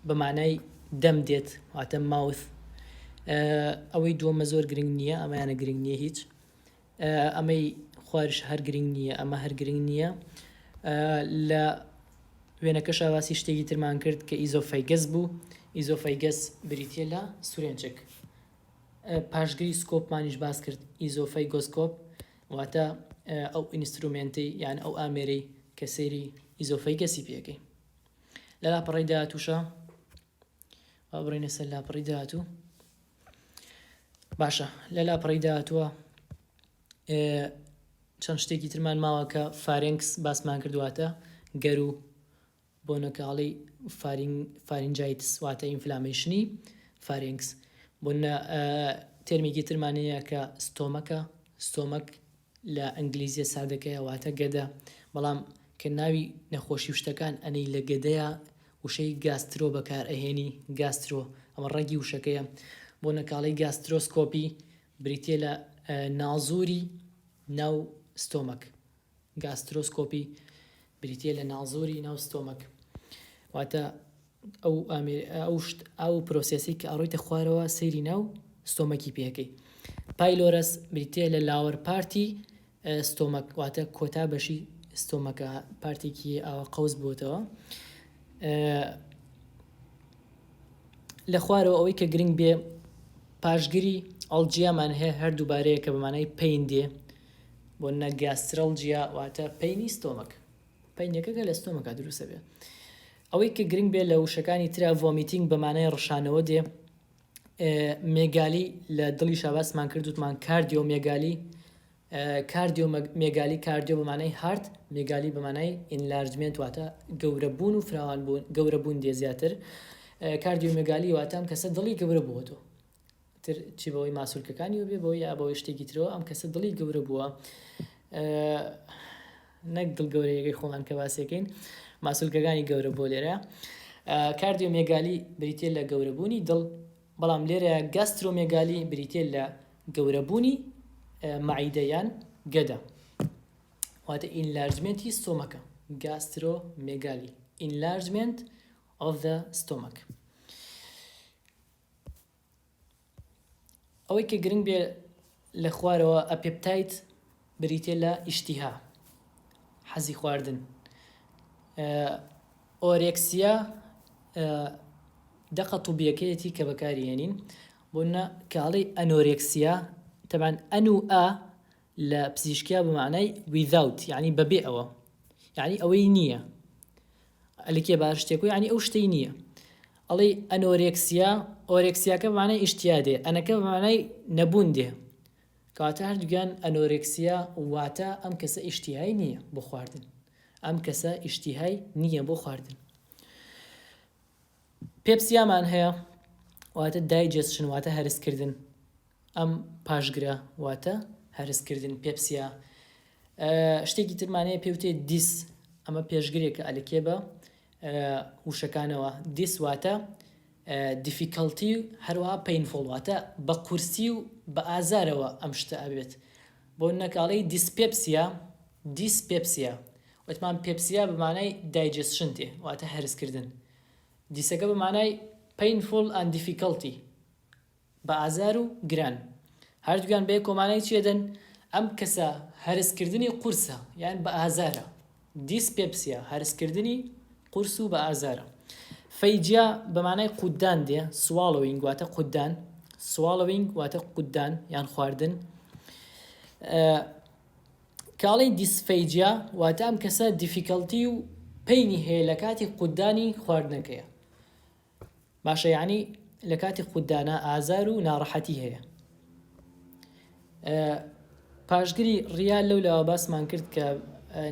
بە مانای دەم دێت واتە mouth ئەوەی دووەمە زۆر گرنگ نییە ئەمەیانە گرنگ نییە هیچ ئەمەی خوارش هەر گرنگ نییە ئەمە هەر گرنگ نییە لە وێنەکەشا باسی شتێکی ترمان کرد کە esophagus بوو esophagus بریتە لە سورێنچک پاشگری scope مانیش باس کرد esophagoscope واتە ئەو instrument ەی یان ئەو ئامێرەی کە سەیری esophagus ی پێەکەی لە لاپەڕەی داهاتووشە با بڕینە سەر لاپەڕی داهاتوو باشە لە لاپەڕی داهاتووە چەند شتێکی ترمان ماوە کە pharynx باسمان کردواتە گەرو بۆنەکاڵی pharyngitis واتە inflammation ی pharynx بۆنە term ێکی ترمان هەیە کە stomach ە stomach لە ئینگلیزیە سادەکەیە واتە گەدە بەڵام کە ناوی نەخۆشی و شتەکان ئەنێی لە گەدەیا وشەی gastro بەکار ئەهێنی gastro ئەمە ڕەگی وشەکەیە بۆ نەکاڵی gastroscopy بریتیە لە نازوری ناو stomach gastroscopy بریتیە لە نازوری ناو stomach واتە ئەو ئامێر ئەو شت ئەو process ەی کە ئەڕۆیتە خوارەوە سەیری ناو stomach ی پێەکەی pylorus بریتیە لە lower part ی stomach واتە کۆتا بەشی stomach ە part ێکی ئاوا قەوس بووتەوە لە خوارەوە ئەوەی کە گرنگ بێ پاشگری algia مان هەیە هەر دووبارەیە کە بەمانای pain دێ بۆ نە gastralgia واتە pain ی stomach pain ەکە کە لە stomach ا دروستە بێ ئەوەی کە گرنگ بێ لە وشەکانی ترا vomiting بە مانای ڕشانەوە دێ megaly لە دڵی شاباسمان کردوتمان cardiomegaly cardiomegaly cardio بە مانای heart megaly بە مانای enlargement واتە گەورەبوون و فراوان بوون گەورەبوون دێ زیاتر cardiomegaly واتە ئەم کەسە دڵی گەورە بووەتەوە تر چی بەوەی ماسولکەکانی و بێ بەوەی یا بەوەی شتێکی ترەوە ئەم کەسە دڵی گەورە بووە نەک دڵ گەورەیەکەی خۆمان کە باسیەکەین ماسولکەکانی گەورە بۆ لێرە cardiomegaly بریتە لە گەورەبوونی دڵ بەڵام لێرە gastromegaly بریتە لە گەورەبوونی مەعیدە یان گەدە واتە enlargement ی stomach ە gastromegaly enlargement of the stomach ئەوەی کە گرنگ بێ لە خوارەوە appetite بریتە لە ئیشتیها حەزی خواردن orexia دەقە طوبیەکەیەتی کە بەکاری هێنین بۆ نە کاڵی anorexia تەبان an و a لە پزیشکیا بە معنای without یعنی بەبێ ئەوە یعنی ئەوەی نییە. ئەلکێ بە هەر شتێک و یعنی ئەو شتەی نییە. ئەڵێی ئەنۆرێکسیا، ئۆرێکسیاکە بە مانای ئیشتیا دێ، ئەنەکە بە مانای نەبوون دێ. کەواتە هەردووکیان ئەنۆرێکسیا واتە ئەم کەسە ئیشتیهای نییە بۆ خواردن. ئەم کەسە ئیشتیهای نییە بۆ خواردن. پێپسیامان هەیە واتە digestion واتە هەرسکردن. ئەم پاشگرە واتە هەرسکردن pepsia شتێکی ترمان هەیە پێوتێ dys ئەمە پێشگرێکە ئەلکێ بە وشەکانەوە dys واتە difficulty هەروەها painful واتە بە قورسی و بە ئازارەوە ئەم شتە ئەبێت بۆ نەکاڵی dyspepsia dyspepsia وتمان pepsia بە مانای digestion تێ واتە هەرسکردن dys ەکە بە مانای painful and difficulty بە ئازار و گران. هەردووکیان بەیەکەوە مانای چی ئەدەن؟ ئەم کەسە هەرسکردنی قورسە یان بە ئازارە. Dyspepsia، هەرسکردنی قورس و بە ئازارە. Phagia بە مانای قوتدان دێ، swallowing واتە قوتدان، swallowing واتە قوتدان یان خواردن. کاڵی dysphagia واتە ئەم کەسە difficulty و pain ی هەیە لە کاتی قوتدانی خواردنەکەیە. باشە یەعنی لە کاتی قوتدانا ئازار و ناڕەحەتی هەیە پاشگری rrhea لەو لاوە باسمان کرد کە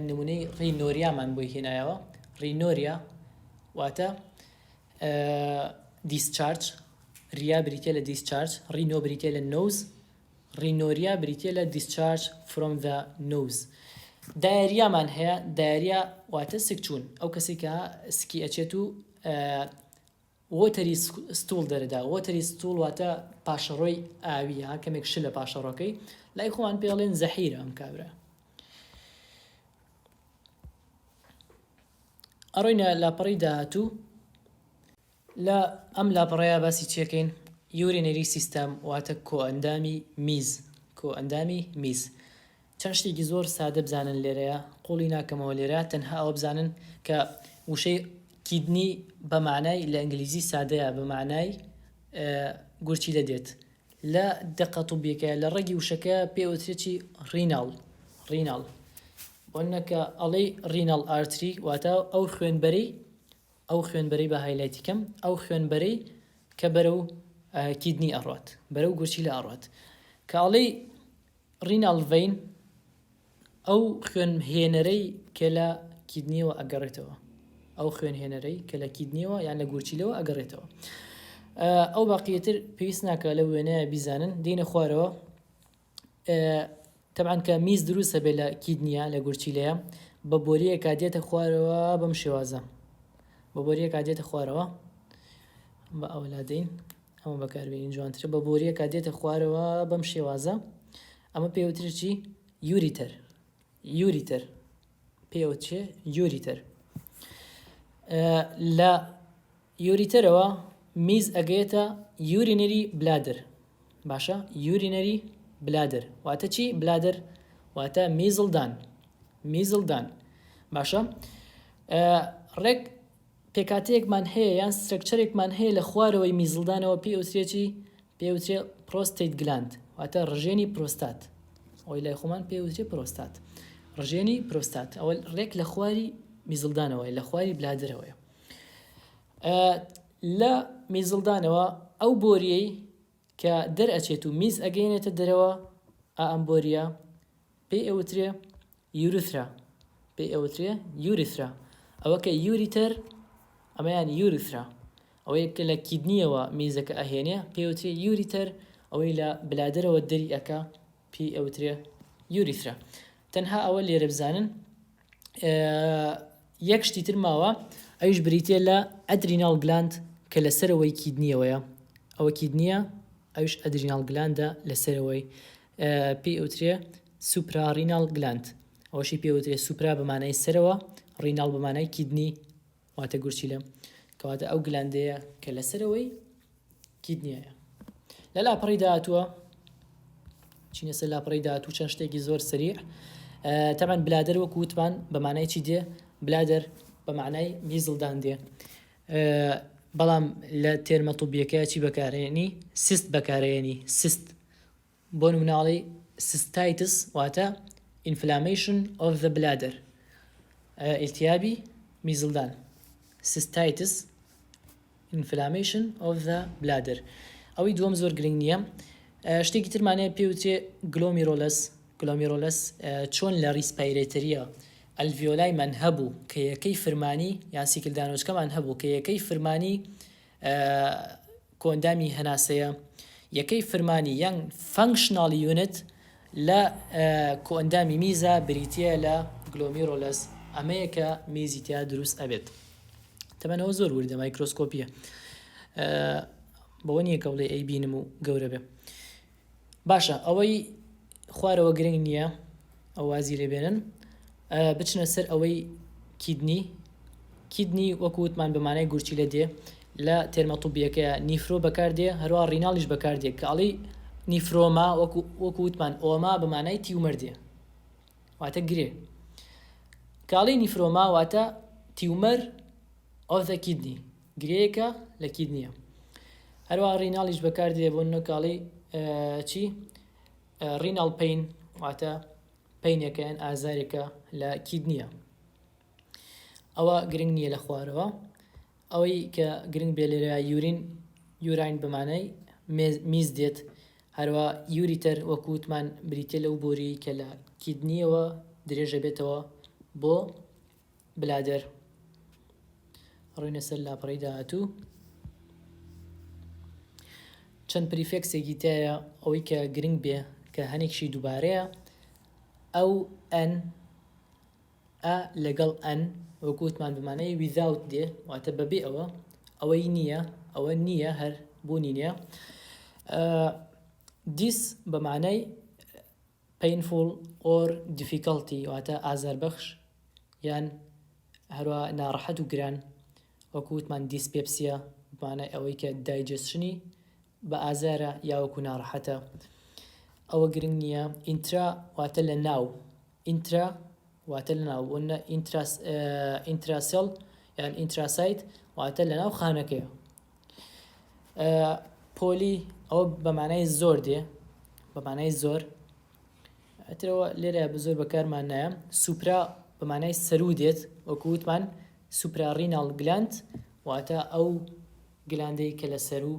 نمونەی rhinorrhea مان بۆی هێنایەوە rhinorrhea واتە discharge rrhea بریتە لە discharge rhino بریتە لە nose rhinorrhea بریتیە لە discharge from the nose. Diarrhea مان هەیە، diarrhea واتە سکچوون، ئەو کەسەی کە سکی ئەچێت و watery stool دەرەدا، watery stool واتە پاشەڕۆی ئاوی ها کەمێک شلە پاشەڕۆکەی، لای خۆمان پێ ئەڵێن زەحیرە ئەم کابرا. ئەڕۆینە لاپەڕەی داهاتوو. لە ئەم لاپەڕەیا باسی چیەکەین؟ Urinary system واتە کۆئەندامی میز کۆئەندامی میز چەند شتێکی زۆر سادە بزانن لێرەیا قوڵی ناکەمەوە لێرە تەنها ئەوە بزانن کە وشەی kidney بە معنای لە ئینگلیزی سادەیە بە معنای گورچیلە دێت لە دەقە طبیەکە لە ڕەگی وشەکە پێ وترێت چی renal renal بۆ نەکە ئەڵێی renal artery واتە ئەو خوێنبەرەی ئەو خوێنبەرەی با highlight ی کەم ئەو خوێنبەرەی کە بەرەو kidney ئەڕات بەرەو گورچیلە ئەڕات کە ئەڵێی renal vein ئەو خوێن هێنەرەی کە لە kidney ەوە ئەگەڕێتەوە ئەو خوێن هێنەرەی کە لە kidney ەوە یان لە گورچیلەوە ئەگەڕێتەوە ئەو باقیتر پێویست ناکە لە وێنەیە بیزانن دێنە خوارەوە تەبعەن کە میز دروست هەبێ لە kidney ە لە گورچیلەیە بە بۆریەکە دێتە خوارەوە بەم شێوازە بە بۆریەکە دێتە خوارەوە بە ئەولا دێین ئەمە بەکاربێنین جوانترە بە بۆریەکە دێتە خوارەوە بەم شێوازە ئەمە پێوترێ چی ureter ureter پێوترێ ureter لە ureter ەوە میز ئەگەیەتە urinary bladder باشە urinary bladder واتە چی bladder واتە میزڵدان میزڵدان باشە ڕێک پێکاتەیەکمان هەیە یان structure ێکمان هەیە لە خوارەوەی میزڵدانەوە پێ ئوترێکی پێوترێ prostate gland واتە ڕژێنی پرۆستات ئەوەی لای خۆمان پێوترێ پرۆستات ڕژێنی پرۆستات ئەوە ڕێک لە خواری میزڵدانەوەی لە خواری bladder ەوەیە لە میزڵدانەوە ئەو بۆریەی کە دەرئەچێت و میز ئەگەیەنێتە دەرەوە ئا ئەم بۆریە پێی ئەوترێ urethra پێی ئەوترێ urethra ئەوە کە ureter ئەمەیان urethra ئەوەیە کە لە kidney ەوە میزەکە ئەهێنێ پێوترێ ureter ئەوەی لە bladder ەوە دەری ئەکا پێی ئەوترێ urethra تەنها ئەوە لێرە بزانن یەک شتی تر ماوە ئەویش بریتە لە adrenal gland کە لە سەرەوەی kidney ەوەیە ئەوە kidney ە ئەوش adrenal gland ە لە سەرەوەی پێی ئەوترێ suprarenal gland ئەوەشی پێوترێ supra بەمانای سەرەوە renal بەمانای kidney واتە گورچیلە کەواتە ئەو gland ەیە کە لە سەرەوەی kidney ەیە لە لاپەڕی داهاتووە چینە سەر لاپەڕی داهاتوو چەند شتێکی زۆر سەریع تەبعەن bladder وەکو وتمان بە مانای چی دێ bladder بە معنای میزڵدان دێ بەڵام لە term ە طبیەکە چی بەکارێنی cyst بەکارێنی cyst بۆ نمونە ئەڵێی cystitis واتە inflammation of the bladder ئیلتیابی میزڵدان. Cystitis Inflammation of the bladder ئەوەی دووەم زۆر گرنگ نییە شتێکی ترمان هەیە پێوترێ glomerulus glomerulus چۆن لە respiratory ە alveoli مان هەبوو کە یەکەی فرمانی یان سیکلدانۆچکەمان هەبوو کە یەکەی فرمانی کۆئەندامی هەناسەیە یەکەی فرمانی یان functional unit لە کۆئەندامی میزا بریتییە لە glomerulus ئەمەیە کە میزی تیا دروست ئەبێت. تەمەن ئەوە زۆر وردە مایکرۆسکۆپیە بەوە نییە کە بڵێ ئەی بینم و گەورە بێ باشە ئەوەی خوارەوە گرنگ نییە ئەو وازی لێ بێنن بچنە سەر ئەوەی kidney kidney وەکو وتمان بە مانای گورچیلە دێ لە term ە طبیەکەیە nephro بەکاردێ هەروە renal یش بەکاردێ کە ئەڵی nephroma وەکو وەکو وتمان oma بە مانای tumor دێ واتە گرێ کاڵی nephroma واتە tumor of the kidney گرێیەکە لە kidney ە هەروە renal یش بەکاردێ بۆ نەکاڵی چی renal pain واتە pain ێکە یان ئازارێکە لە kidney ە ئەوە گرنگ نییە لە خوارەوە ئەوەی کە گرنگ بێ لێرە urine urine بەمانای میز دێت هەروە ureter وەکووتمان بریتە لەو بۆری کە لە kidney ەوە درێژە بێتەوە بۆ bladder ڕوینە سەر لاپەڕەی داهاتوو چەند prefix ێکی تایە ئەوەی کە گرنگ بێ کە هەنێکشی دووبارەیە ئەو un a لەگەڵ un وەکو وتمان بمانەی without دێ واتە بەبێ ئەوە ئەوەی نییە ئەوە نییە هەر بوونی نییە dys بە مانای painful or difficulty واتە ئازاربەخش یان هەروە ناڕەحەت و گران وەکو وتمان dyspepsia بمانای ئەوەی کە digestion ی بە ئازارە یا وەکو ناڕەحەتە ئەوە گرنگ نییە intra واتە لە ناو intra واتە لە ناو بۆ نە intracell یان intrasite واتە لە ناو خانەکەیە poly ئەوە بە مانای زۆر دێ بە مانای زۆر ئەترەوە لێرە بە زۆر بەکارمان نایە supra بە مانای سەرو دێت وەکو وتمان suprarenal gland واتە ئەو gland ەی کە لە سەرو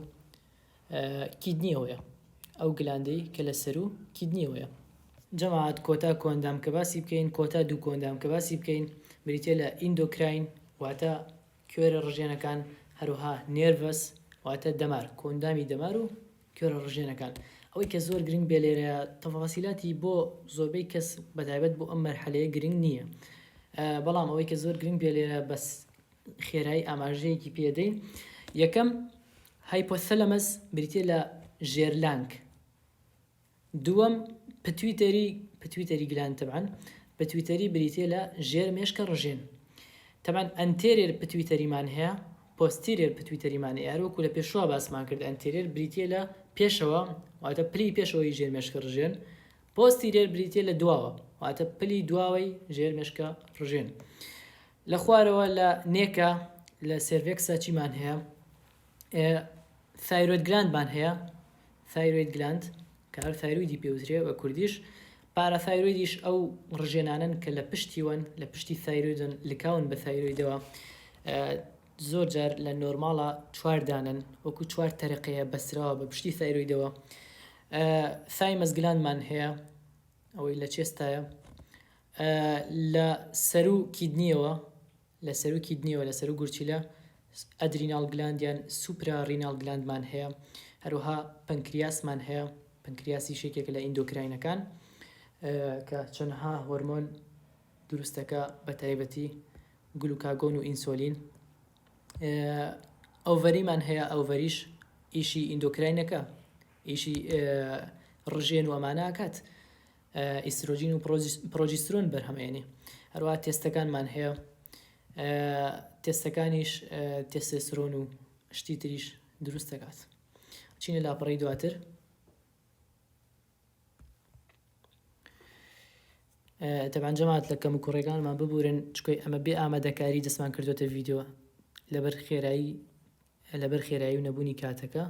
kidney ەوەیە ئەو gland ەی کە لە سەرو kidney ەوەیە. جەماعەت کۆتا کۆئەندام کە باسی بکەین کۆتا دوو کۆئەندام کە باسی بکەین بریتیە لە endocrine واتە کوێرە ڕژێنەکان هەروەها nervous واتە دەمار کۆئەندامی دەمار و کوێرە ڕژێنەکان ئەوەی کە زۆر گرنگ بێ لێرەیە تەفاسیلاتی بۆ زۆربەی کەس بەتایبەت بۆ ئەم مەرحەلەیە گرنگ نییە بەڵام ئەوەی کە زۆر گرنگ بێ لێرە بەس خێرایی ئاماژەیەکی پێدەین یەکەم hypothalamus بریتە لە ژێرلانک دووەم pituitary pituitary gland تەبعەن pituitary بریتیە لە ژێر مێشکە ڕژێن تەبعەن anterior pituitary مان هەیە posterior pituitary مان هەیە هەروەکو لە پێشوە باسمان کرد anterior بریتیە لە پێشەوە واتە پلی پێشەوەی ژێر مێشکە ڕژێن posterior بریتیە لە دواوە واتە پلی دواوەی ژێر مێشکە ڕژێن لە خوارەوە لە neck ە لە cervix ا چیمان هەیە thyroid gland مان هەیە thyroid gland کە هەر thyroid ی پێوترێ بە کوردیش parathyroid یش ئەو ڕژێنانەن کە لە پشتیوەن لە پشتی thyroid ن لکاون بە thyroid ەوە زۆر جار لە normal ا چوار دانن وەکو چوار تەرەقەیە بەسراوە بە پشتی thyroid ەوە thymus gland مان هەیە ئەوەی لە chest ایە لە سەرو kidney ەوە لە سەروو kidney ەوە لە سەروو گورچیلە adrenal gland یان suprarenal gland مان هەیە هەروەها پەنکریاسمان هەیە پەنکریاسیش یەکێکە لە endocrine ەکان کە چەندها هۆرمۆن دروستەکە بە تایبەتی گلوکاگۆن و ئینسۆلین ovary مان هەیە ovary ش ئیشی endocrine ەکە ئیشی ڕژێن و ئەمانە ئەکات ئیسترۆجین و پرۆجیسترۆن بەرهەم ئێنێ هەروە تێستەکانمان هەیە تێستەکانیش تێستێسترۆن و شتی تریش دروست دەکات چینە لاپەڕەی دواتر تەبعەن جەماعەت لە کەم و کوڕەکانمان ببورن چکۆی ئەمە بێ ئامادەکاری دەستمان کردوێتە ڤیددیو لەبەر خێرایی لەبەر خێرایی و نەبوونی کاتەکە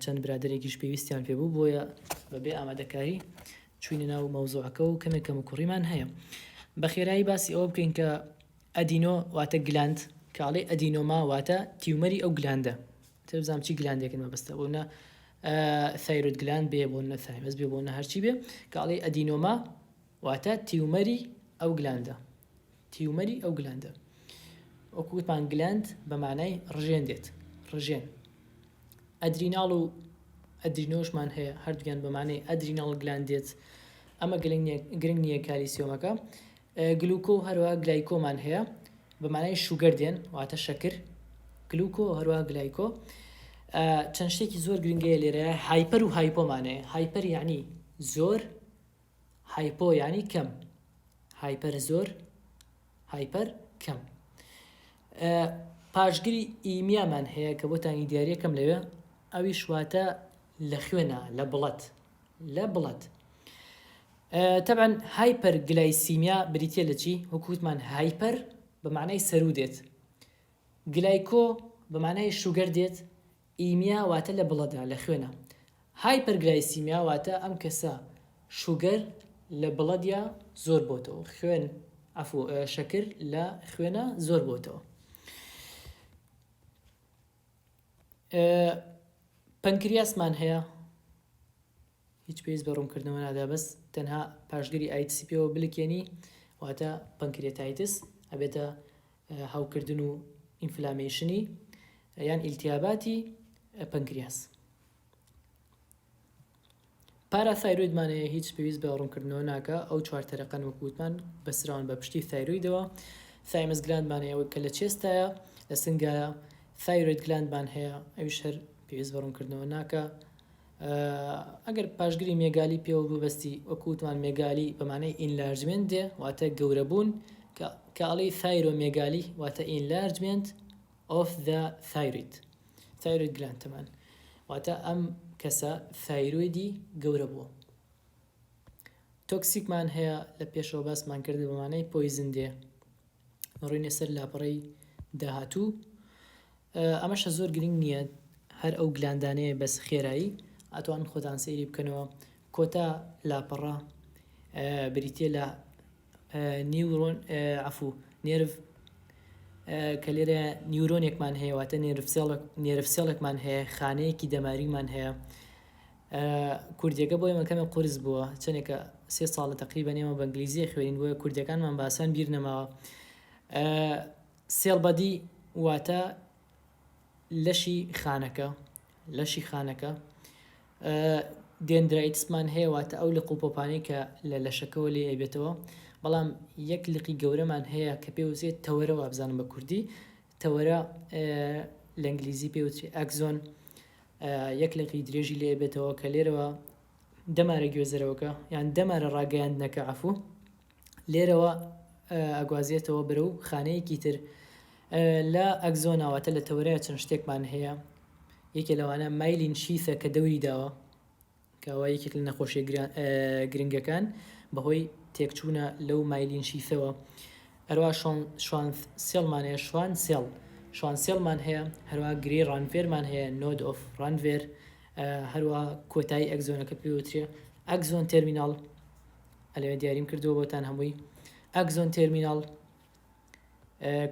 چەند برادەرێکیش پێویستیان پێ بوو بۆیە بەبێ ئامادەکاری چوینە ناو مەوزوعەکە و کەمێک کەم و کوڕیمان هەیە بە خێرایی باسی ئەوە بکەین کە adeno واتە gland. کە ئەڵێی adenoma واتە tumor ی ئەو gland ە تر بزانم چی gland ێکن مەبەستە بۆ نە thyroid gland بێ بۆ نە thymus بێ بۆ نە هەرچی بێ کە ئەڵێی adenoma واتە tumor ی ئەو gland ە tumor ی ئەو gland ە وەکو وتمان gland بە مانای ڕژێن دێت ڕژێن adrenal و adreno شمان هەیە هەردوویان بە مانای adrenal gland دێت ئەمە گرنگ نییە کالیسیۆمەکە gluco هەروە glyco مان هەیە بە مانای sugar دێن واتە شەکر gluco هەروە glyco چەند شتێکی زۆر گرنگەیە لێرە hyper و hypo مانەیە hyper یعنی زۆر hypo یعنی کەم hyper زۆر hyper کەم پاشگری emia مان هەیە کە بۆتانی دیارەکەم لەوێ ئەویش واتە لە خوێنە لە blood لە blood تەبعەن hyperglycemia بریتە لە چی وەکو وتمان hyper بە معنای سەرو دێت glyco بە معنای sugar دێت emia واتە لە blood ا لە خوێنە hyperglycemia واتە ئەم کەسە sugar لە blood یا زۆر بۆتەوە خوێن عەفو شەکر لە خوێنە زۆر بۆتەوە. پەنکریاسمان هەیە هیچ پێویست بە ڕوونکردنەوە نادا بەس تەنها پاشگری itis ی پێوە بلکێنی واتە pancreatitis ئەبێتە هەوکردن و inflammation ی یان ئیلتیاباتی پەنکریاس. parathyroid مان هەیە هیچ پێویست بە ڕوونکردنەوە ناکا ئەو چوار تەرەقەن وەکو وتمان بەسراون بە پشتی thyroid ەوە thymus gland مان هەیە کە لە chest ایە لە سنگایە thyroid gland مان هەیە ئەویش هەر پێویست بە ڕوونکردنەوە ناکا ئەگەر پاشگری megaly پێوە ببەستی وەکو وتمان megaly بە مانای enlargement دێ واتە گەورەبوون کە ئەڵێی thyromegaly واتە enlargement of the thyroid thyroid gland تەمان واتە ئەم کەسە thyroid ی گەورە بووە. toxic مان هەیە لە پێشەوە باسمان کرد بە مانای poison دێ ڕوینە سەر لاپەڕەی داهاتوو ئەمەشە زۆر گرنگ نییە هەر ئەو gland انەیە بەس خێرایی ئەتوان خۆتان سەیری بکەنەوە کۆتا لاپەڕە بریتە لە neuron عەفو nerve کە لێرە neuron ێکمان هەیە واتە nerve cell ێکمان هەیە خانەیەکی دەماریمان هەیە کوردیەکە بۆ ئێمە کەمێک قورس بووە چەندێکە سێ ساڵە تقریبا ئێمە بە ئینگلیزیە خوێنین بۆیە کوردیەکانمان باسان بیر نەماوە cell body واتە لەشی خانەکە لەشی خانەکە dendrites مان هەیە واتە ئەو لق و پۆپانەی کە لە لەشەکەوە لێ ئەبێتەوە بەڵام یەک لقی گەورەمان هەیە کە پێوترێت تەوەرە وابزانم بە کوردی تەوەرە لە ئینگلیزی پێوترێ axon یەک لقی درێژی لێ ئەبێتەوە کە لێرەوە دەمارە گوێزەرەوەکە یان دەمارە ڕاگەیاندنەکە عەفو لێرەوە ئەگوازێتەوە بەرەو خانەیەکی تر لە axon ا واتە لە تەوەرە چەند شتێکمان هەیە یەکێ لەوانە myelin sheath ە کە دەوری داوە کەەوە یەکێک لە نەخۆشیە گرنگەکان بەهۆی تێکچوونە لەو myelin sheath ەوە هەروە Schwann cell مان هەیە Schwann cell Schwann cell مان هەیە هەروە گرێی ڕانڤێرمان هەیە node of Ranvier هەروە کۆتایی axon ەکە پێوترێ axon terminal ئەلەوێ دیاریم کردووە بۆتان هەمووی axon terminal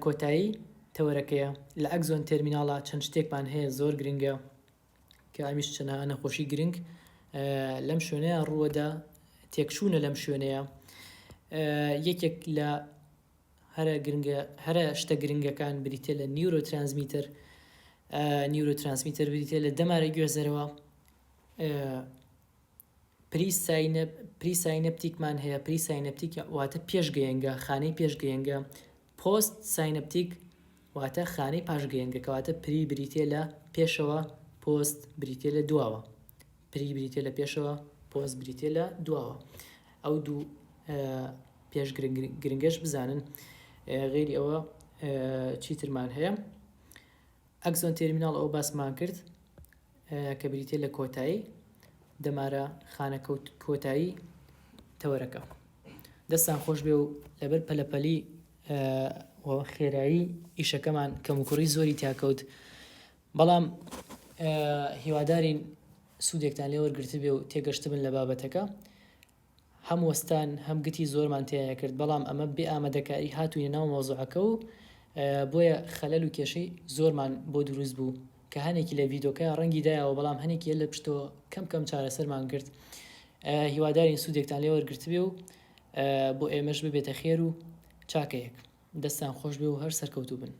کۆتایی تەوەرەکەیە لە axon terminal ا چەند شتێکمان هەیە زۆر گرنگە کە ئەمیش چەنەها نەخۆشی گرنگ لەم شوێنەیە ڕووەدا تێکچوونە لەم شوێنەیە یەکێک لە هەرە گرنگە هەرە شتە گرنگەکان بریتە لە neurotransmitter neurotransmitter بریتە لە دەمارە گوێزەرەوە presynaptic مان هەیە، presynaptic واتە پێش گەیەنگە، خانەی پێش گەیەنگە، postsynaptic واتە خانەی پاش گەیەنگە، کەواتە pre بریتیە لە پێشەوە، پۆست بریتیە لە دواوە. pre بریتیە لە پێشەوە، پۆست بریتیە لە دواوە. ئەو دوو پێش گرنگەش بزانن. غەیری ئەوە چیترمان هەیە؟ axon terminal ئەوە باسمان کرد کە بریتیە لە کۆتایی دەمارە خانەکە و کۆتایی تەوەرەکە. دەستان خۆش بێ و لەبەر پەلەپەلی و خێرایی ئیشەکەمان کەموکوڕی زۆری تیاکەوت بەڵام هیوادارین سوودێکتان لێ وەرگرتبێ و تێگەشتبن لە بابەتەکە. هەم وەستان هەم گتی زۆرمان تێیا کرد بەڵام ئەمە بێ ئامادەکاری هاتوینە ناو مەوزوعەکە و. بۆیە خەلەل و کێشەی زۆرمان بۆ دروست بوو کە هەنێکی لە ڤیدۆکە ڕەنگی دایەوە بەڵام هەنێکی لە پشتەوە کەم کەم چارەسەرمان کرد هیوادارین سوودێکتان لێ وەرگرتبێ و بۆ ئێمەش ببێتە خێر و چاکەیەک دەستان خۆش بێ و هەر سەرکەوتوو بن.